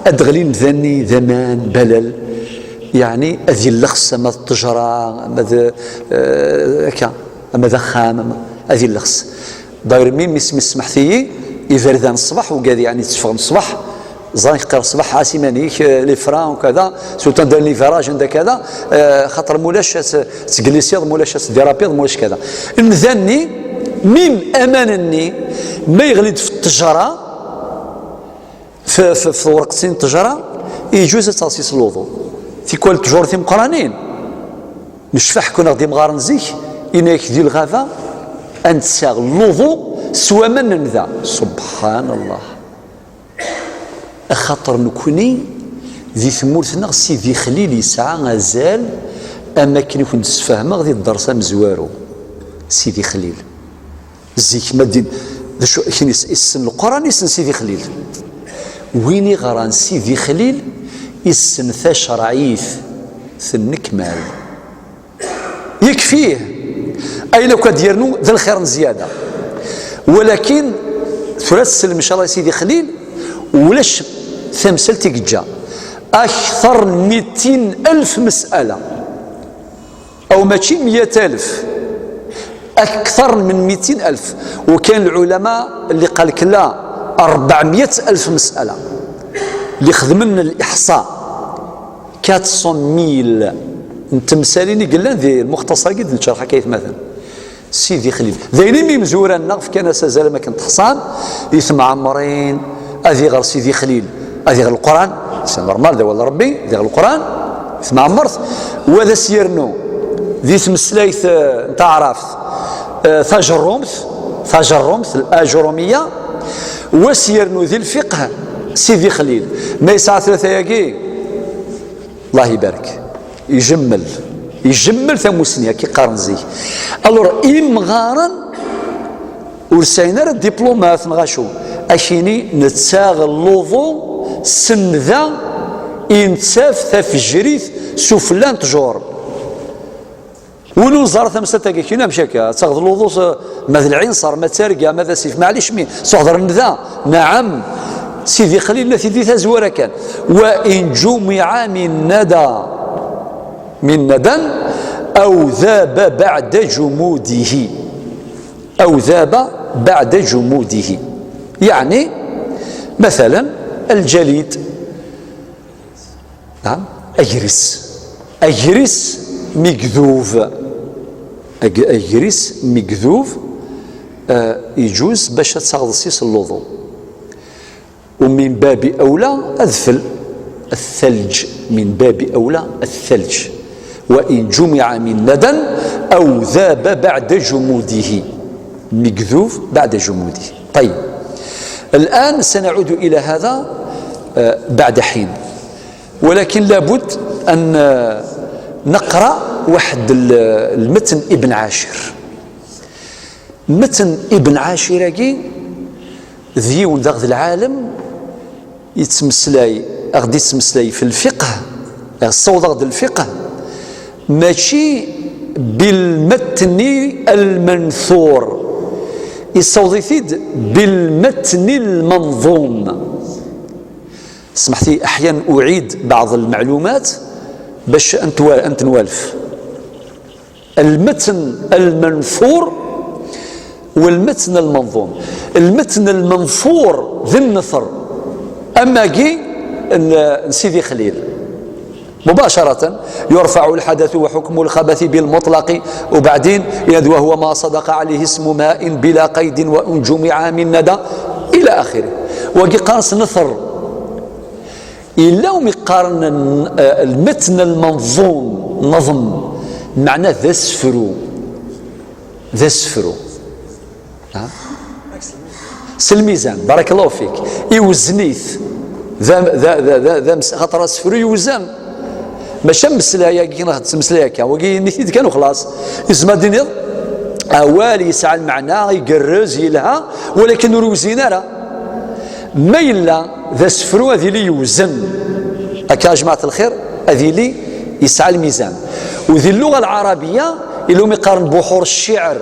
ad d-ɣli nnda-nni d aman, balal. Yeɛni ad yelleɣs ama d ṭṭejra, ama d, eh, akka, ama d axxam, ama ad yelleɣs. D'ailleurs, mi, mi s-, mi smaḥt-iyi, iberdan ṣṣbeḥ, ugad, yeɛni, tteffɣen ṣṣbeḥ, ẓran qqir ṣṣbeḥ, ɛas iman-ik, eh, les freins, kada, surtout dans les virages, anda kada, eh, xaṭer mulac ad s-, teglisiḍ, mulac ad tdirapiḍ, mulac kada. Nnda-nni, mim aman-nni, ma yeɣli-d f ṭṭejra, f, f, f tewreqt-in n ṭṭejra, iǧuz ad taɣ s luḍu. Tikwal ṭṭjur timeqqranin, necfaḥ kun aɣ-d imɣaren zik, yenna-yak di lɣaba, ad nessaɣ luḍu s waman n nnda. Subḥan Allah. Axaṭer nekni, di tmurt-nneɣ, Sidi Xlil yesɛa azal, am akken i kent-sfehmeɣ di dders amezwaru. Sidi Xlil. Zik, ma ddin, d acu, akken is-, issen Leqran, issen Sidi Xlil. Win iɣran Sidi Xlil, issen tacerɛit tennekmal. Yekfih. Ayen akk ad d-yernu d lxir n zzyada. Walakin tura ad tsellem, ncallah, i Sidi Xlil, ulac tamsalt i yeǧǧa. Akter n mitin alef masala. Aw mačči miyat alef. Akter n mitin alef. Wa kan lɛulama lli qal-k la, rebɛemyat alef masala. Lli xedmen liḥṣa. Quatre cent mille n temsalin i yellan di lmuxtasar-agi d-nettcerḥ akka, aytmaten. Sidi Xlil. D ayen imi imezwura-nneɣ fkan-as azal am akken teḥṣam i temɛemrin, ad iɣer Sidi Xlil, ad iɣer Leqran, c'est normal, d awal n Rebbi, ad iɣer Leqran, i temɛemmert, wa ad as-yernu di tmeslayt, eh, n taɛrabt, eh, tajerrumt, tajerrumt, al-ajurumiya, wa as-yernu di lfiqh Sidi Xlil. Ma yesɛa tlata-agi, Allah ibarek. Ijemmel. Ijemmel tamusni, akka i qqaren zik. Alors, imɣaren ur sɛin ara diplumat neɣ acu. Akini nettaɣ luḍu, senda i nettaf tafejrit sufella n ttjur. Win ur neẓra tamsalt-agi, kini amek akka? Ad taɣeḍ luḍu s, ma d lɛinṣer, ma d targa, ma d asif, maɛlic mi, s uḥder n da, naɛam, Sidi Xlil la t-id di tazwara kan. Wa in jumiɛa min nada, min nadan, aw daba baɛda jumudihi. Aw daba baɛda jumudihi. Yeɛni, mathalan, lǧalid, Naɛam, agris. Agris mi gdub. Ag-, agris mi gdub, eh, iǧuz bac ad taɣeḍ s-is luḍu. U min babi awla adfel. الثلج، من باب أولى الثلج. وإن جمع من ندى أو ذاب بعد جموده. Mi gdub بعد جموده. طيب. الآن سنعود إلى هذا، آه، بعد حين. ولكن لابد أن نقرأ واحد ال-، المتن ابن عاشر. متن ابن عاشر-agi d yiwen daɣ d lɛalem yettmeslay, aɣ-d-yettmeslay fi lfiqh, aɣ-, yessaweḍ-aɣ-d lfiqh, mačči بالمتن المنثور, yessaweḍ-it-id بالمتن المنظوم. اسمحتي، أحيانا أعيد بعض المعلومات باش أنتوا-، أنتنوالف. المتن المنثور والمتن المنظوم. المتن المنثور ذي النثر، أما جي ن-، نسيدي خليل. مباشرة يرفع الحدث وحكم الخبث بالمطلق، وبعدين يد وهو ما صدق عليه اسم ماء بلا قيد وإن جمع من ندى إلى آخره. Wagi qqaren-as نثر. Yella umi qqaren, eh, المتن المنظوم, نظم, meɛna d asefru. D asefru. Ha? S lmizan, barakallahu fik. Iwzen-it. D am-, d a-, d a-, d a-, d ames-, xaṭer asefru iwzen. Maca ameslay-agi neɣ ttmeslay akka, wagi ini-t-id kan uxlaṣ. Izmer ad d-iniḍ, awal yesɛa lmeɛna, igerrez, yelha, walakin ur iwzin ara. Ma yella d asefru ad yili yewzen, akka a jmaɛat lxir, ad yili yesɛa lmizan. U di lluɣa lɛarabiya, yella umi qqaren buḥur cciɛr.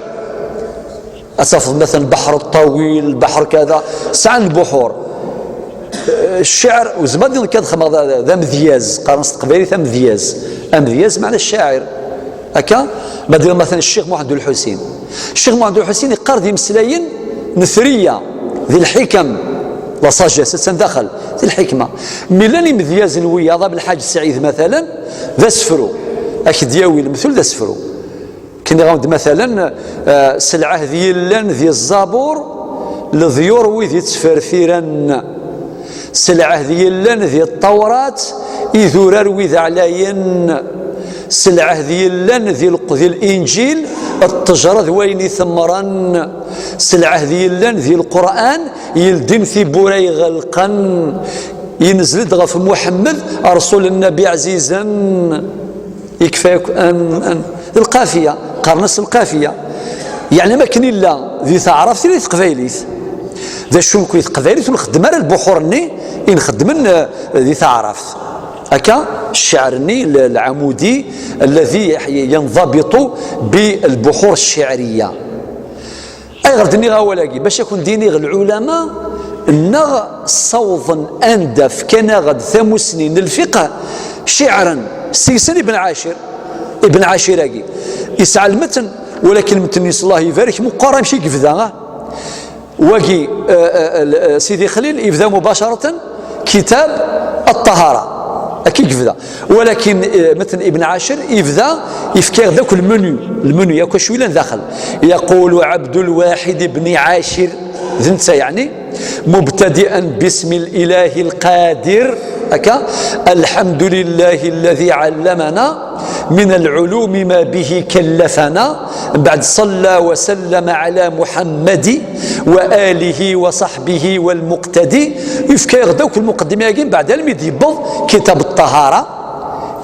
Ad tafeḍ, matalan, lbaḥr ṭṭawil, lbaḥr kada, sɛan lbuḥur. Eh, cciɛr, ur zmireɣ ad iniɣ kan xedmeɣ d, d amedyaz, qqaren s teqbaylit amedyaz. Amedyaz meɛna ccaɛir. Akka, ma d-iniɣ, matalan, Ccix Muḥend Ulḥusin. Ccix Muḥend Ulḥusin yeqqar-d imeslayen n thriya, di lḥikam, la sagesse, attan daxel, di lḥikma. Mi llan imedyazen wiyaḍ, Abelḥaǧ Sɛid, matalan, d asefru. Ad k-d-yawi lemtul d asefru. Kniɣ-awen-d, matalan, eh, s lɛehd yellan di Ẓẓabur, leḍyur wid yettferfiren. S lɛehd yellan di Ṭṭawrat, idurar wid ɛlayen. S lɛehd yellan di Lq-, di Linǧil, ṭṭejra d wayen itemmren. S lɛehd yellan di Lqur'an, yeldin tiwwura iɣelqen. Yenzel-d ɣef Muḥemmed, Rsul Nnabi ɛzizen. Yekfa yakk an, an, d lqafiya, qqaren-as lqafiya. Yeɛni, am akken illa di taɛrabt, illa di teqbaylit. D acu nekk di teqbaylit ur nxeddem ara lbuḥur-nni i nxeddmen, eh, di taɛrabt. Akka, cceɛr-nni l-, lɛamudi, alladhi yanḍabiṭu bilbuḥur cceɛriya. Ayɣer d-nniɣ awal-agi? Bac ad kun-d-iniɣ lɛulama nneɣ ssawḍen anda fkan-aɣ-d tamusni n lfiqh cceɛren, seg-sen Ibn Ɛacir. Ibn Ɛacir-agi yesɛa lmetn, walakin lmetn-is, Allah ibarek, meqqar amek i yebda, ah? Wagi, eh, eh, eh, Sidi Xlil yebda mubacaratan kitab ṭṭahara. Akka i yebda. Walakin, eh, metn Ibn Ɛacir yebda, yefka-yaɣ-d akk lmenu. Lmenu, yakk acu yellan daxel. Yaqulu Ɛebdulwaḥid ibn Ɛacir, d netta, yeɛni, mubtadi'an bismi l-ilahi l-qadir, akka, alḥamdulillahi alladhi ɛallamana min al-ɛulumi ma bihi kallafana, mbeɛd salla wa sallama ɛala Muḥammadi wa alihi wa saḥbihi wal muqtadi. Yefka-yaɣ-d akk lmuqeddima-agi, mbeɛd almi d-yewweḍ kitab ṭṭahara,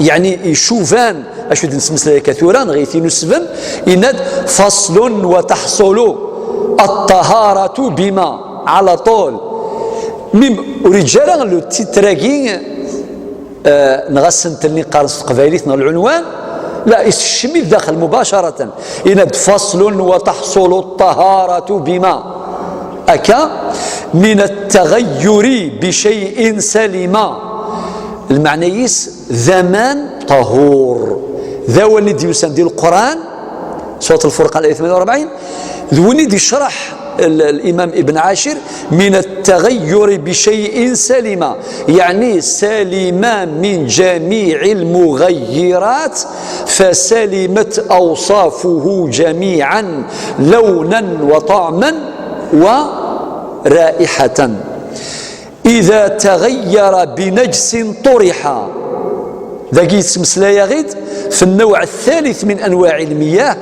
yeɛni icuban acu d-nesmeslay akka tura, neɣ itin usben, yenna-d: faslun wa taḥṣulu ṭṭaharatu bima, ɛala ṭul. Mim, ur yeǧǧi ara le titre-agi, eh, neɣ asentel-nni qqaren s teqbaylit neɣ lɛunwan, la, isekcem-it daxel mubacaratan. Yenna-d: faslun wa taḥṣulu ṭṭaharatu bima, akka, min ttaɣayyuri bi cay'in salima. Lmeɛna-is d aman ṭahur. D awal i d-yusan di Lqur'an, Surat Al-Furqan, aya tmanya u rebɛin, d win i d-yecreḥ l-, l-Imam Ibn Ɛacir, min ttaɣayyuri bi cay'in salima, yeɛni salima min jamiɛi lmuɣayyirat, fasalimat awṣafuhu jamiɛan lawnan wa ṭaɛman wa ra'iḥatan. Ida taɣayyara bi najsin ṭuriḥa. Dagi yettmeslay-aɣ-id fi nnawɛ thalith min anwaɛi lmiyah,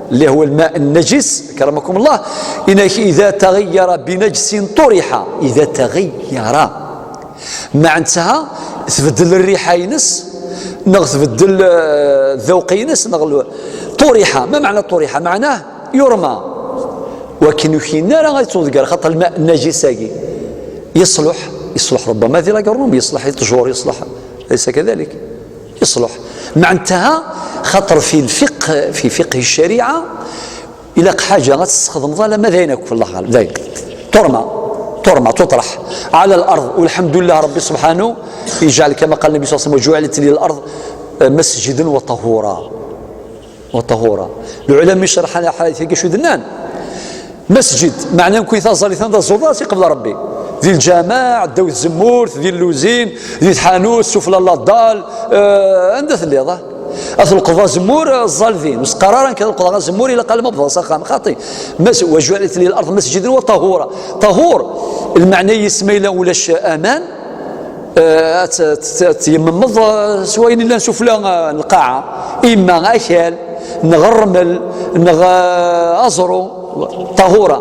اللي هو الماء النجس، كرمكم الله. Yenna-k: ida taɣayyara bi najsin ṭuriḥa. Ida taɣayyara. Meɛntaha, tbeddel rriḥa-ines, neɣ tbeddel, eh, ddawq-ines, neɣ l-, ṭuriḥa. Ma meɛna ṭuriḥa? Meɛnah yurma. Wakken ur k-yenna ara ad yettwḍegger, xaṭer lma najis-agi yeṣluḥ, yeṣluḥ ربما di l'agronomie, yeṣluḥ i ṭṭjur, yeṣluḥ, أليس كذلك؟ Yeṣluḥ. Meɛntaha, xaṭer fi lfiqh, fi fiqh ccariɛa, ilaq ḥaǧa ad tessexdmeḍ alamma d ayen akk, والله أعلم, d ayen. Turma, turma, tuṭreḥ على الأرض. والحمد لله ربي سبحانه يجعل كما قال النبي صلى الله عليه وسلم: وجعلت لي الأرض مسجدا وطهورا. Wa ṭahura. Lɛulama icerḥen ḥayt-agi acu d-nnan? Masǧid, meɛna mkul taẓallit anda tẓuḍ, ad tt-iqbel Rebbi. Di lǧameɛ, ddaw tzemmurt, di lluzin, di tḥanut, sufella n laddal, eh, anda telliḍ, ah? Ad tleqḍeḍ azemmur, eh, ẓẓal din. Ur s-qqar ara nekk ad leqḍeɣ azemmur, ilaq alamma wwḍeɣ s axxam. Xaṭi. Mas-, وجعلت لي الأرض مسجدا وطهورا. Ṭahur, lmeɛna-is ma yella ulac aman, eh, ad t-, t-, t-, tyemmmeḍ, eh, s wayen illan sufella, eh, n lqaɛa, imma akal, neɣ rrmel, neɣ, eh, aẓru, ṭahura.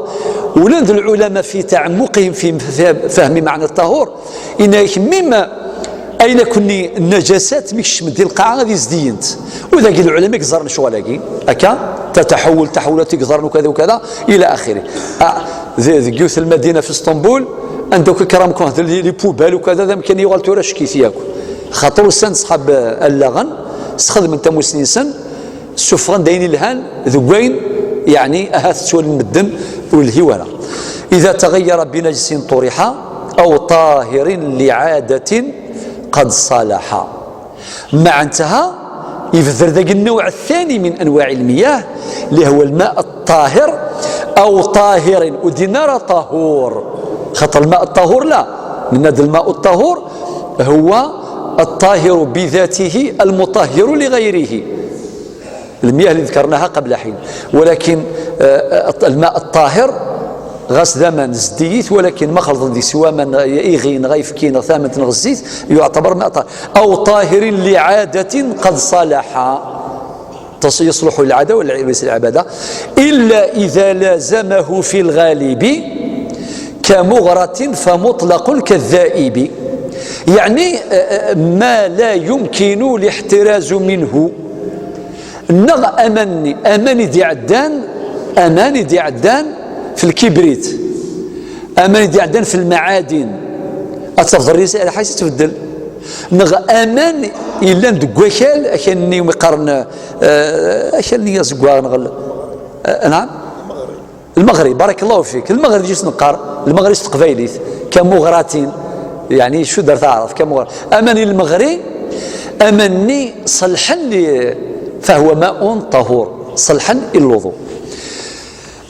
Ulan d lɛulama fi taɛemmuqihim fi, fi fahmi meɛna ṭahur, yenna-yak mim ayen akkenni nnajasat mi kecment di lqaɛa ad izdiyent. U dagi lɛulama i yeẓran ccɣel-agi, akka, tataḥawul, taḥawulat i yeẓran ukada ukada, ila axiri. Ah, de-, deg yiwet lmadina fi Sṭembul, anda akk kramkun d li, li poubelle ukada, d amkan yuɣal tura ccek-it yakk. Xaṭer usan-d ṣṣḥab, eh, allaɣen, sxedmen tamusni-nsen, ssufɣen-d ayen ilhan deg wayen, yeɛni, ahat ttwalin medden ur lhi wara. إذا تغير بنجس طرح أو طاهر لعادة قد صلح. Meɛntaha, yebder dagi النوع الثاني من أنواع المياه، اللي هو الماء الطاهر أو طاهر، ur d-yenna ara طهور. Xaṭer الماء الطهور لا، nenna-d الماء الطهور هو الطاهر بذاته المطهر لغيره. المياه اللي ذكرناها قبل حين، ولكن، آه، الماء الطاهر ɣas d aman zeddigit, walakin ma xelḍen deg-s waman, iɣi neɣ ayefki neɣ tamment neɣ zzit, يعتبر ماء طاهر. أو طاهر لعادة قد صلح. تص-، يصلح للعادة ولا للعبادة؟ إلا إذا لازمه في الغالب كمغرة فمطلق كالذائب. يعني، آه، آه، ما لا يمكن الاحتراز منه. Neɣ aman-nni, aman i d-iɛeddan, aman i d-iɛeddan fi lkibrit, aman i d-iɛeddan fi lmaɛadin, ad tafeḍ rriḥa-s ad tbeddel. Neɣ aman yellan deg wakal, akal-nni umi qqaren, eh, akal-nni azeggaɣ, neɣ l-, eh, naɛam? Lmeɣri, barakallahu fik. Lmeɣri, d acu neqqar? Lmeɣri s teqbaylit, kamuɣratin. Yeɛni, cud ar taɛrabt, kamuɣra-, aman n lmeɣri, aman-nni ṣelḥen li, فهو ماء طهور, ṣelḥen i lwuḍu.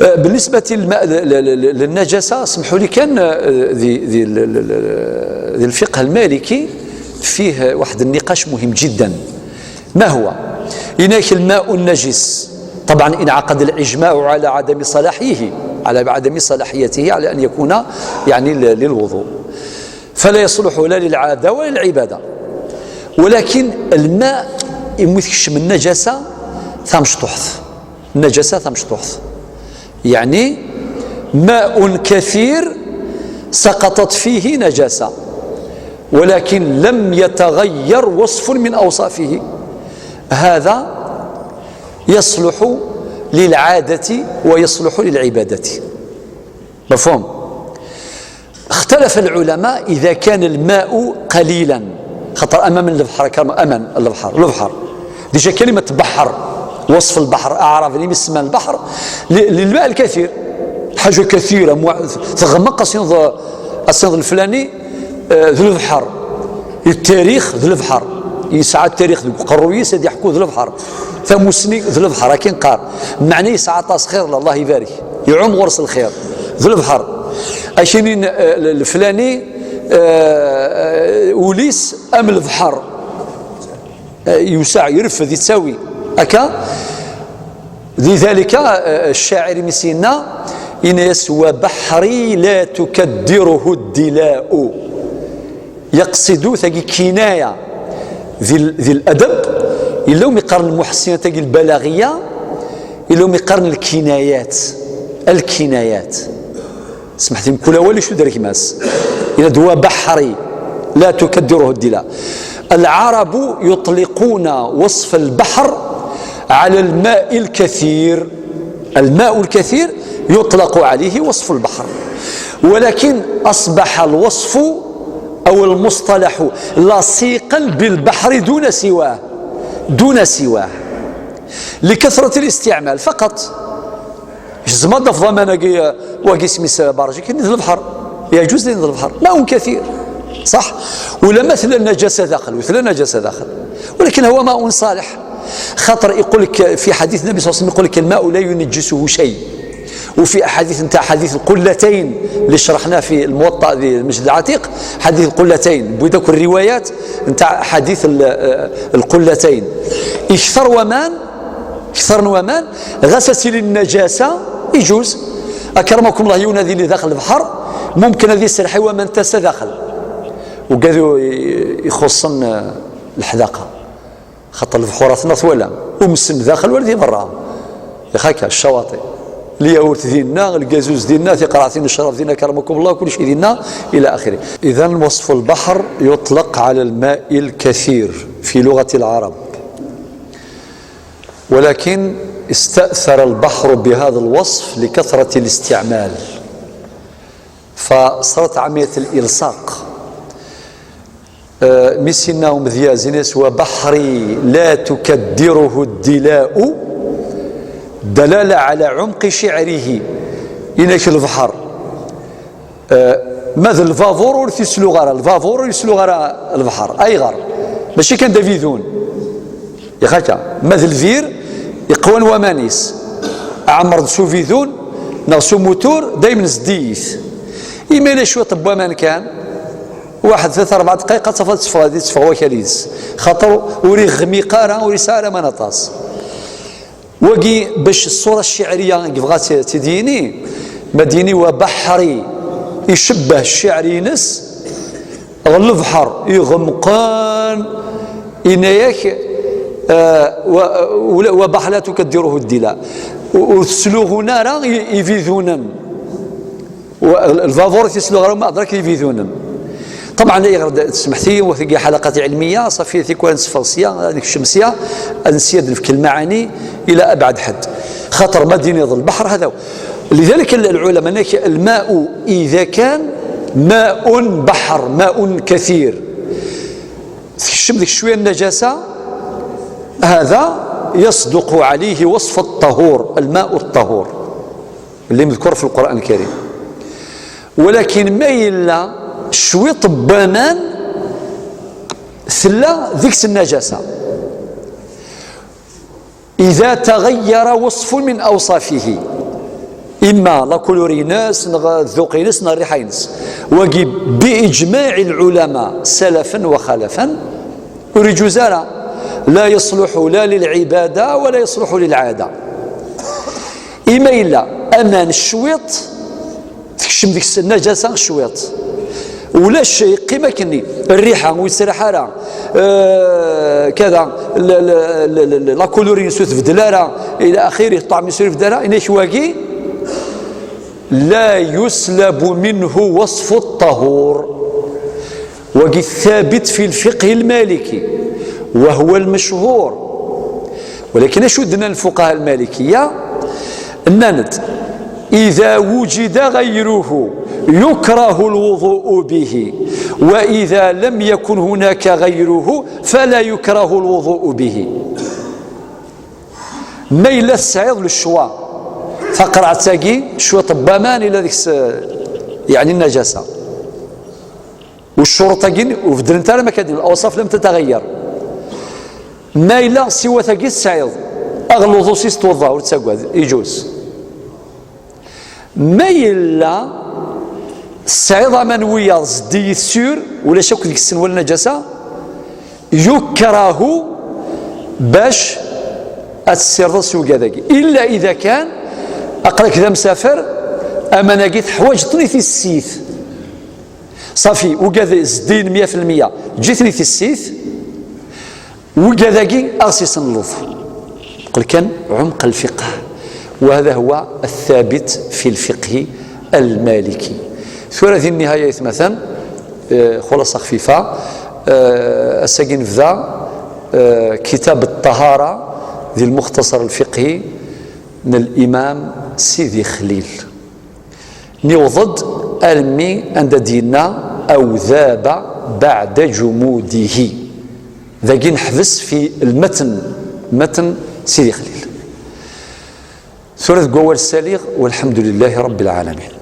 Eh, بالنسبة للماء، ل-، ل-، ل-، للنجاسة، اسمحوا لي كان، eh, ذي، ذي ال-، ال-، ال-، ذي الفقه المالكي فيه واحد النقاش مهم جدا. ما هو؟ هناك الماء النجس، طبعا انعقد الإجماع على عدم صلاحيه، على عدم صلاحيته، على أن يكون يعني ل-، للوضوء، فلا يصلح لا للعادة ولا للعبادة. ولكن الماء يموت من النجاسة ثامشطوحت. النجاسة ثامشطوحت. يعني ماء كثير سقطت فيه نجاسة، ولكن لم يتغير وصف من أوصافه، هذا يصلح للعادة ويصلح للعبادة. مفهوم؟ اختلف العلماء إذا كان الماء قليلا، خاطر أمام البحر كما أمام البحر، البحر ديجا كلمة بحر، وصف البحر أعرابي اللي يسمى البحر ل-، للماء الكثير، حاجة كثيرة مع-، تغمق أسينض، أسينض الفلاني، آه، ذو البحر، التاريخ ذو البحر، يسعى التاريخ ذو قرويس هذه يحكوا ذو البحر، ثموسني ذو البحر، كي نقار معنى يسعى طاس خير، الله يبارك، يعوم غرس الخير ذو البحر. أشينين، آه، الفلاني، آه، آه، وليس أم البحر، آه، يوسع، يرفد، يتساوي. أكا. لذلك، آه، الشاعر مسينا إن يسوى بحري لا تكدره الدلاء. يقصد تاكي كناية ذي ال-، ذي الأدب، إلا هم يقارن المحسنة تاكي البلاغية، إلا هم يقارن الكنايات، الكنايات. سمحتي، كل ولي شو درك ماس. إذا دوا بحري لا تكدره الدلا. العرب يطلقون وصف البحر على الماء الكثير. الماء الكثير يطلق عليه وصف البحر، ولكن أصبح الوصف أو المصطلح لصيقا بالبحر دون سواه، دون سواه، لكثرة الاستعمال فقط. زعما ضاف ضمان كي، واقي سميس بارجي كي نزل البحر، يجوز لي نزل البحر، ماء كثير، صح؟ ولا مثلا نجاسة داخل، وثلا نجاسة داخل، ولكن هو ماء صالح. خاطر يقول لك في حديث النبي صلى الله عليه وسلم، يقول لك: "الماء لا ينجسه شيء". وفي أحاديث نتاع حديث القلتين اللي شرحناه في الموطأ ذي المسجد العتيق، حديث القلتين، بويداك الروايات نتاع حديث ال-، آه، القلتين. يكثر ومان، كثر ومان، غسل النجاسة يجوز. أكرمكم الله، يونا ذي اللي داخل البحر، ممكن هذه السرحة ومن تسى داخل. وقالوا يخصن الحذاقة. خاطر البحور اثنا ثوالم، ومسن داخل ولا ذي برا. يا خاكا الشواطئ، الياورت دينا، القازوز دينا، ثقراعتين الشراب دينا، كرمكم الله، كل شيء دينا، إلى آخره. إذن وصف البحر يطلق على الماء الكثير في لغة العرب، ولكن استأثر البحر بهذا الوصف لكثرة الاستعمال، فصارت عملية الإلصاق. آه، ميسينا ومذيازين يسوى بحري لا تكدره الدلاء، دلالة على عمق شعره. إنك البحر، آه، ماذا الفافور ورث يسلو غرا، الفافور يسلو غرا البحر، أي غر، ماشي كان دافيدون. يا خاكا، ماذا الفير يقوان ومانيس، عمر سو فيدون، نغسو موتور، دايما زديث. إما إلا شوية طب ومان كان، واحد ثلاثة أربع دقائق تصفى، تصفى، هذه تصفى وكاليس. خاطر وري غميقارة، وري سارة ما نطاس. وقي باش الصورة الشعرية يبغى ت-، تديني، مديني وبحري يشبه الشعر ينس، غير البحر يغمقان إناياك، آه، و-، ولا-، وبحر لا تكدره الدلاء. و-، وتسلوغون راه ي-، يفيدونن. والفافور تيسلو غير ما أدرك يفيدونن. طبعا، إيه، غير تسمحتي، وثقي حلقات علمية، صافي، ثيكوان سفرسية، هذيك الشمسية، نسيا نفك المعاني إلى أبعد حد. خاطر ما دين يظل البحر هذا هو. لذلك ال-، العلماء نك-، الماء إذا كان ماء بحر، ماء كثير، Cem deg cwiya n najasa, هذا يصدق عليه وصف الطهور، الماء الطهور اللي مذكور في القرآن الكريم. ولكن ما إلا شويط بانان ثلا ذيك النجاسة، إذا تغير وصف من أوصافه، إما la couleur-ines، نغ الذوق-ines، نغ الريحة-ines. وقي بإجماع العلماء سلفا وخلفا، ورجوزارا لا يصلح لا للعبادة ولا يصلح للعادة. إما إلا أمان الشويط تكشم ديك النجاسة شويط، ولاش يقيم كني الريحة ويسرح راه، آه، كذا، لا، لا، لا، لا، لا، la couleur-ines تبدل راه، إلى آخره، الطعم يسرح في دارا، إنك واقي لا يسلب منه وصف الطهور. واقي الثابت في الفقه المالكي، وهو المشهور. ولكن أشو دنا الفقهاء المالكية؟ أننا إذا وجد غيره يكره الوضوء به، وإذا لم يكن هناك غيره فلا يكره الوضوء به. ما إلا تسعيض للشوا، فقرعتاقي شوية طبامان إلا ديك س-، يعني النجاسة. والشروط تاقين وبدلنت على ما كدير، الأوصاف لم تتغير. ما إلا سوى تاقي تسعيض، أغلظ سيس توضا وتساقواد، يجوز. ما إلا تسعيض أمان ويا زدي السور، ولا شك ديك السن ولا النجاسة، يكره باش أتسيرض سوقا ذاكي. إلا إذا كان أقلك ذا مسافر، أما ناقي تحواج طني في السيث. صافي، وقاد زدين مية في المية، جيتني في السيث، وقاد ذاكي أغسيس اللوف. قل كان عمق الفقه، وهذا هو الثابت في الفقه المالكي. ثورة ذي النهاية مثلا، آه، خلاصة خفيفة، آه، الساقين فذا، آه، كتاب الطهارة ذي المختصر الفقهي من الإمام سيدي خليل. نوضد أرمي عند دينا أو ذاب بعد جموده. ذاكي نحبس في المتن، متن سيدي خليل. ثورة قوال السليغ، والحمد لله رب العالمين.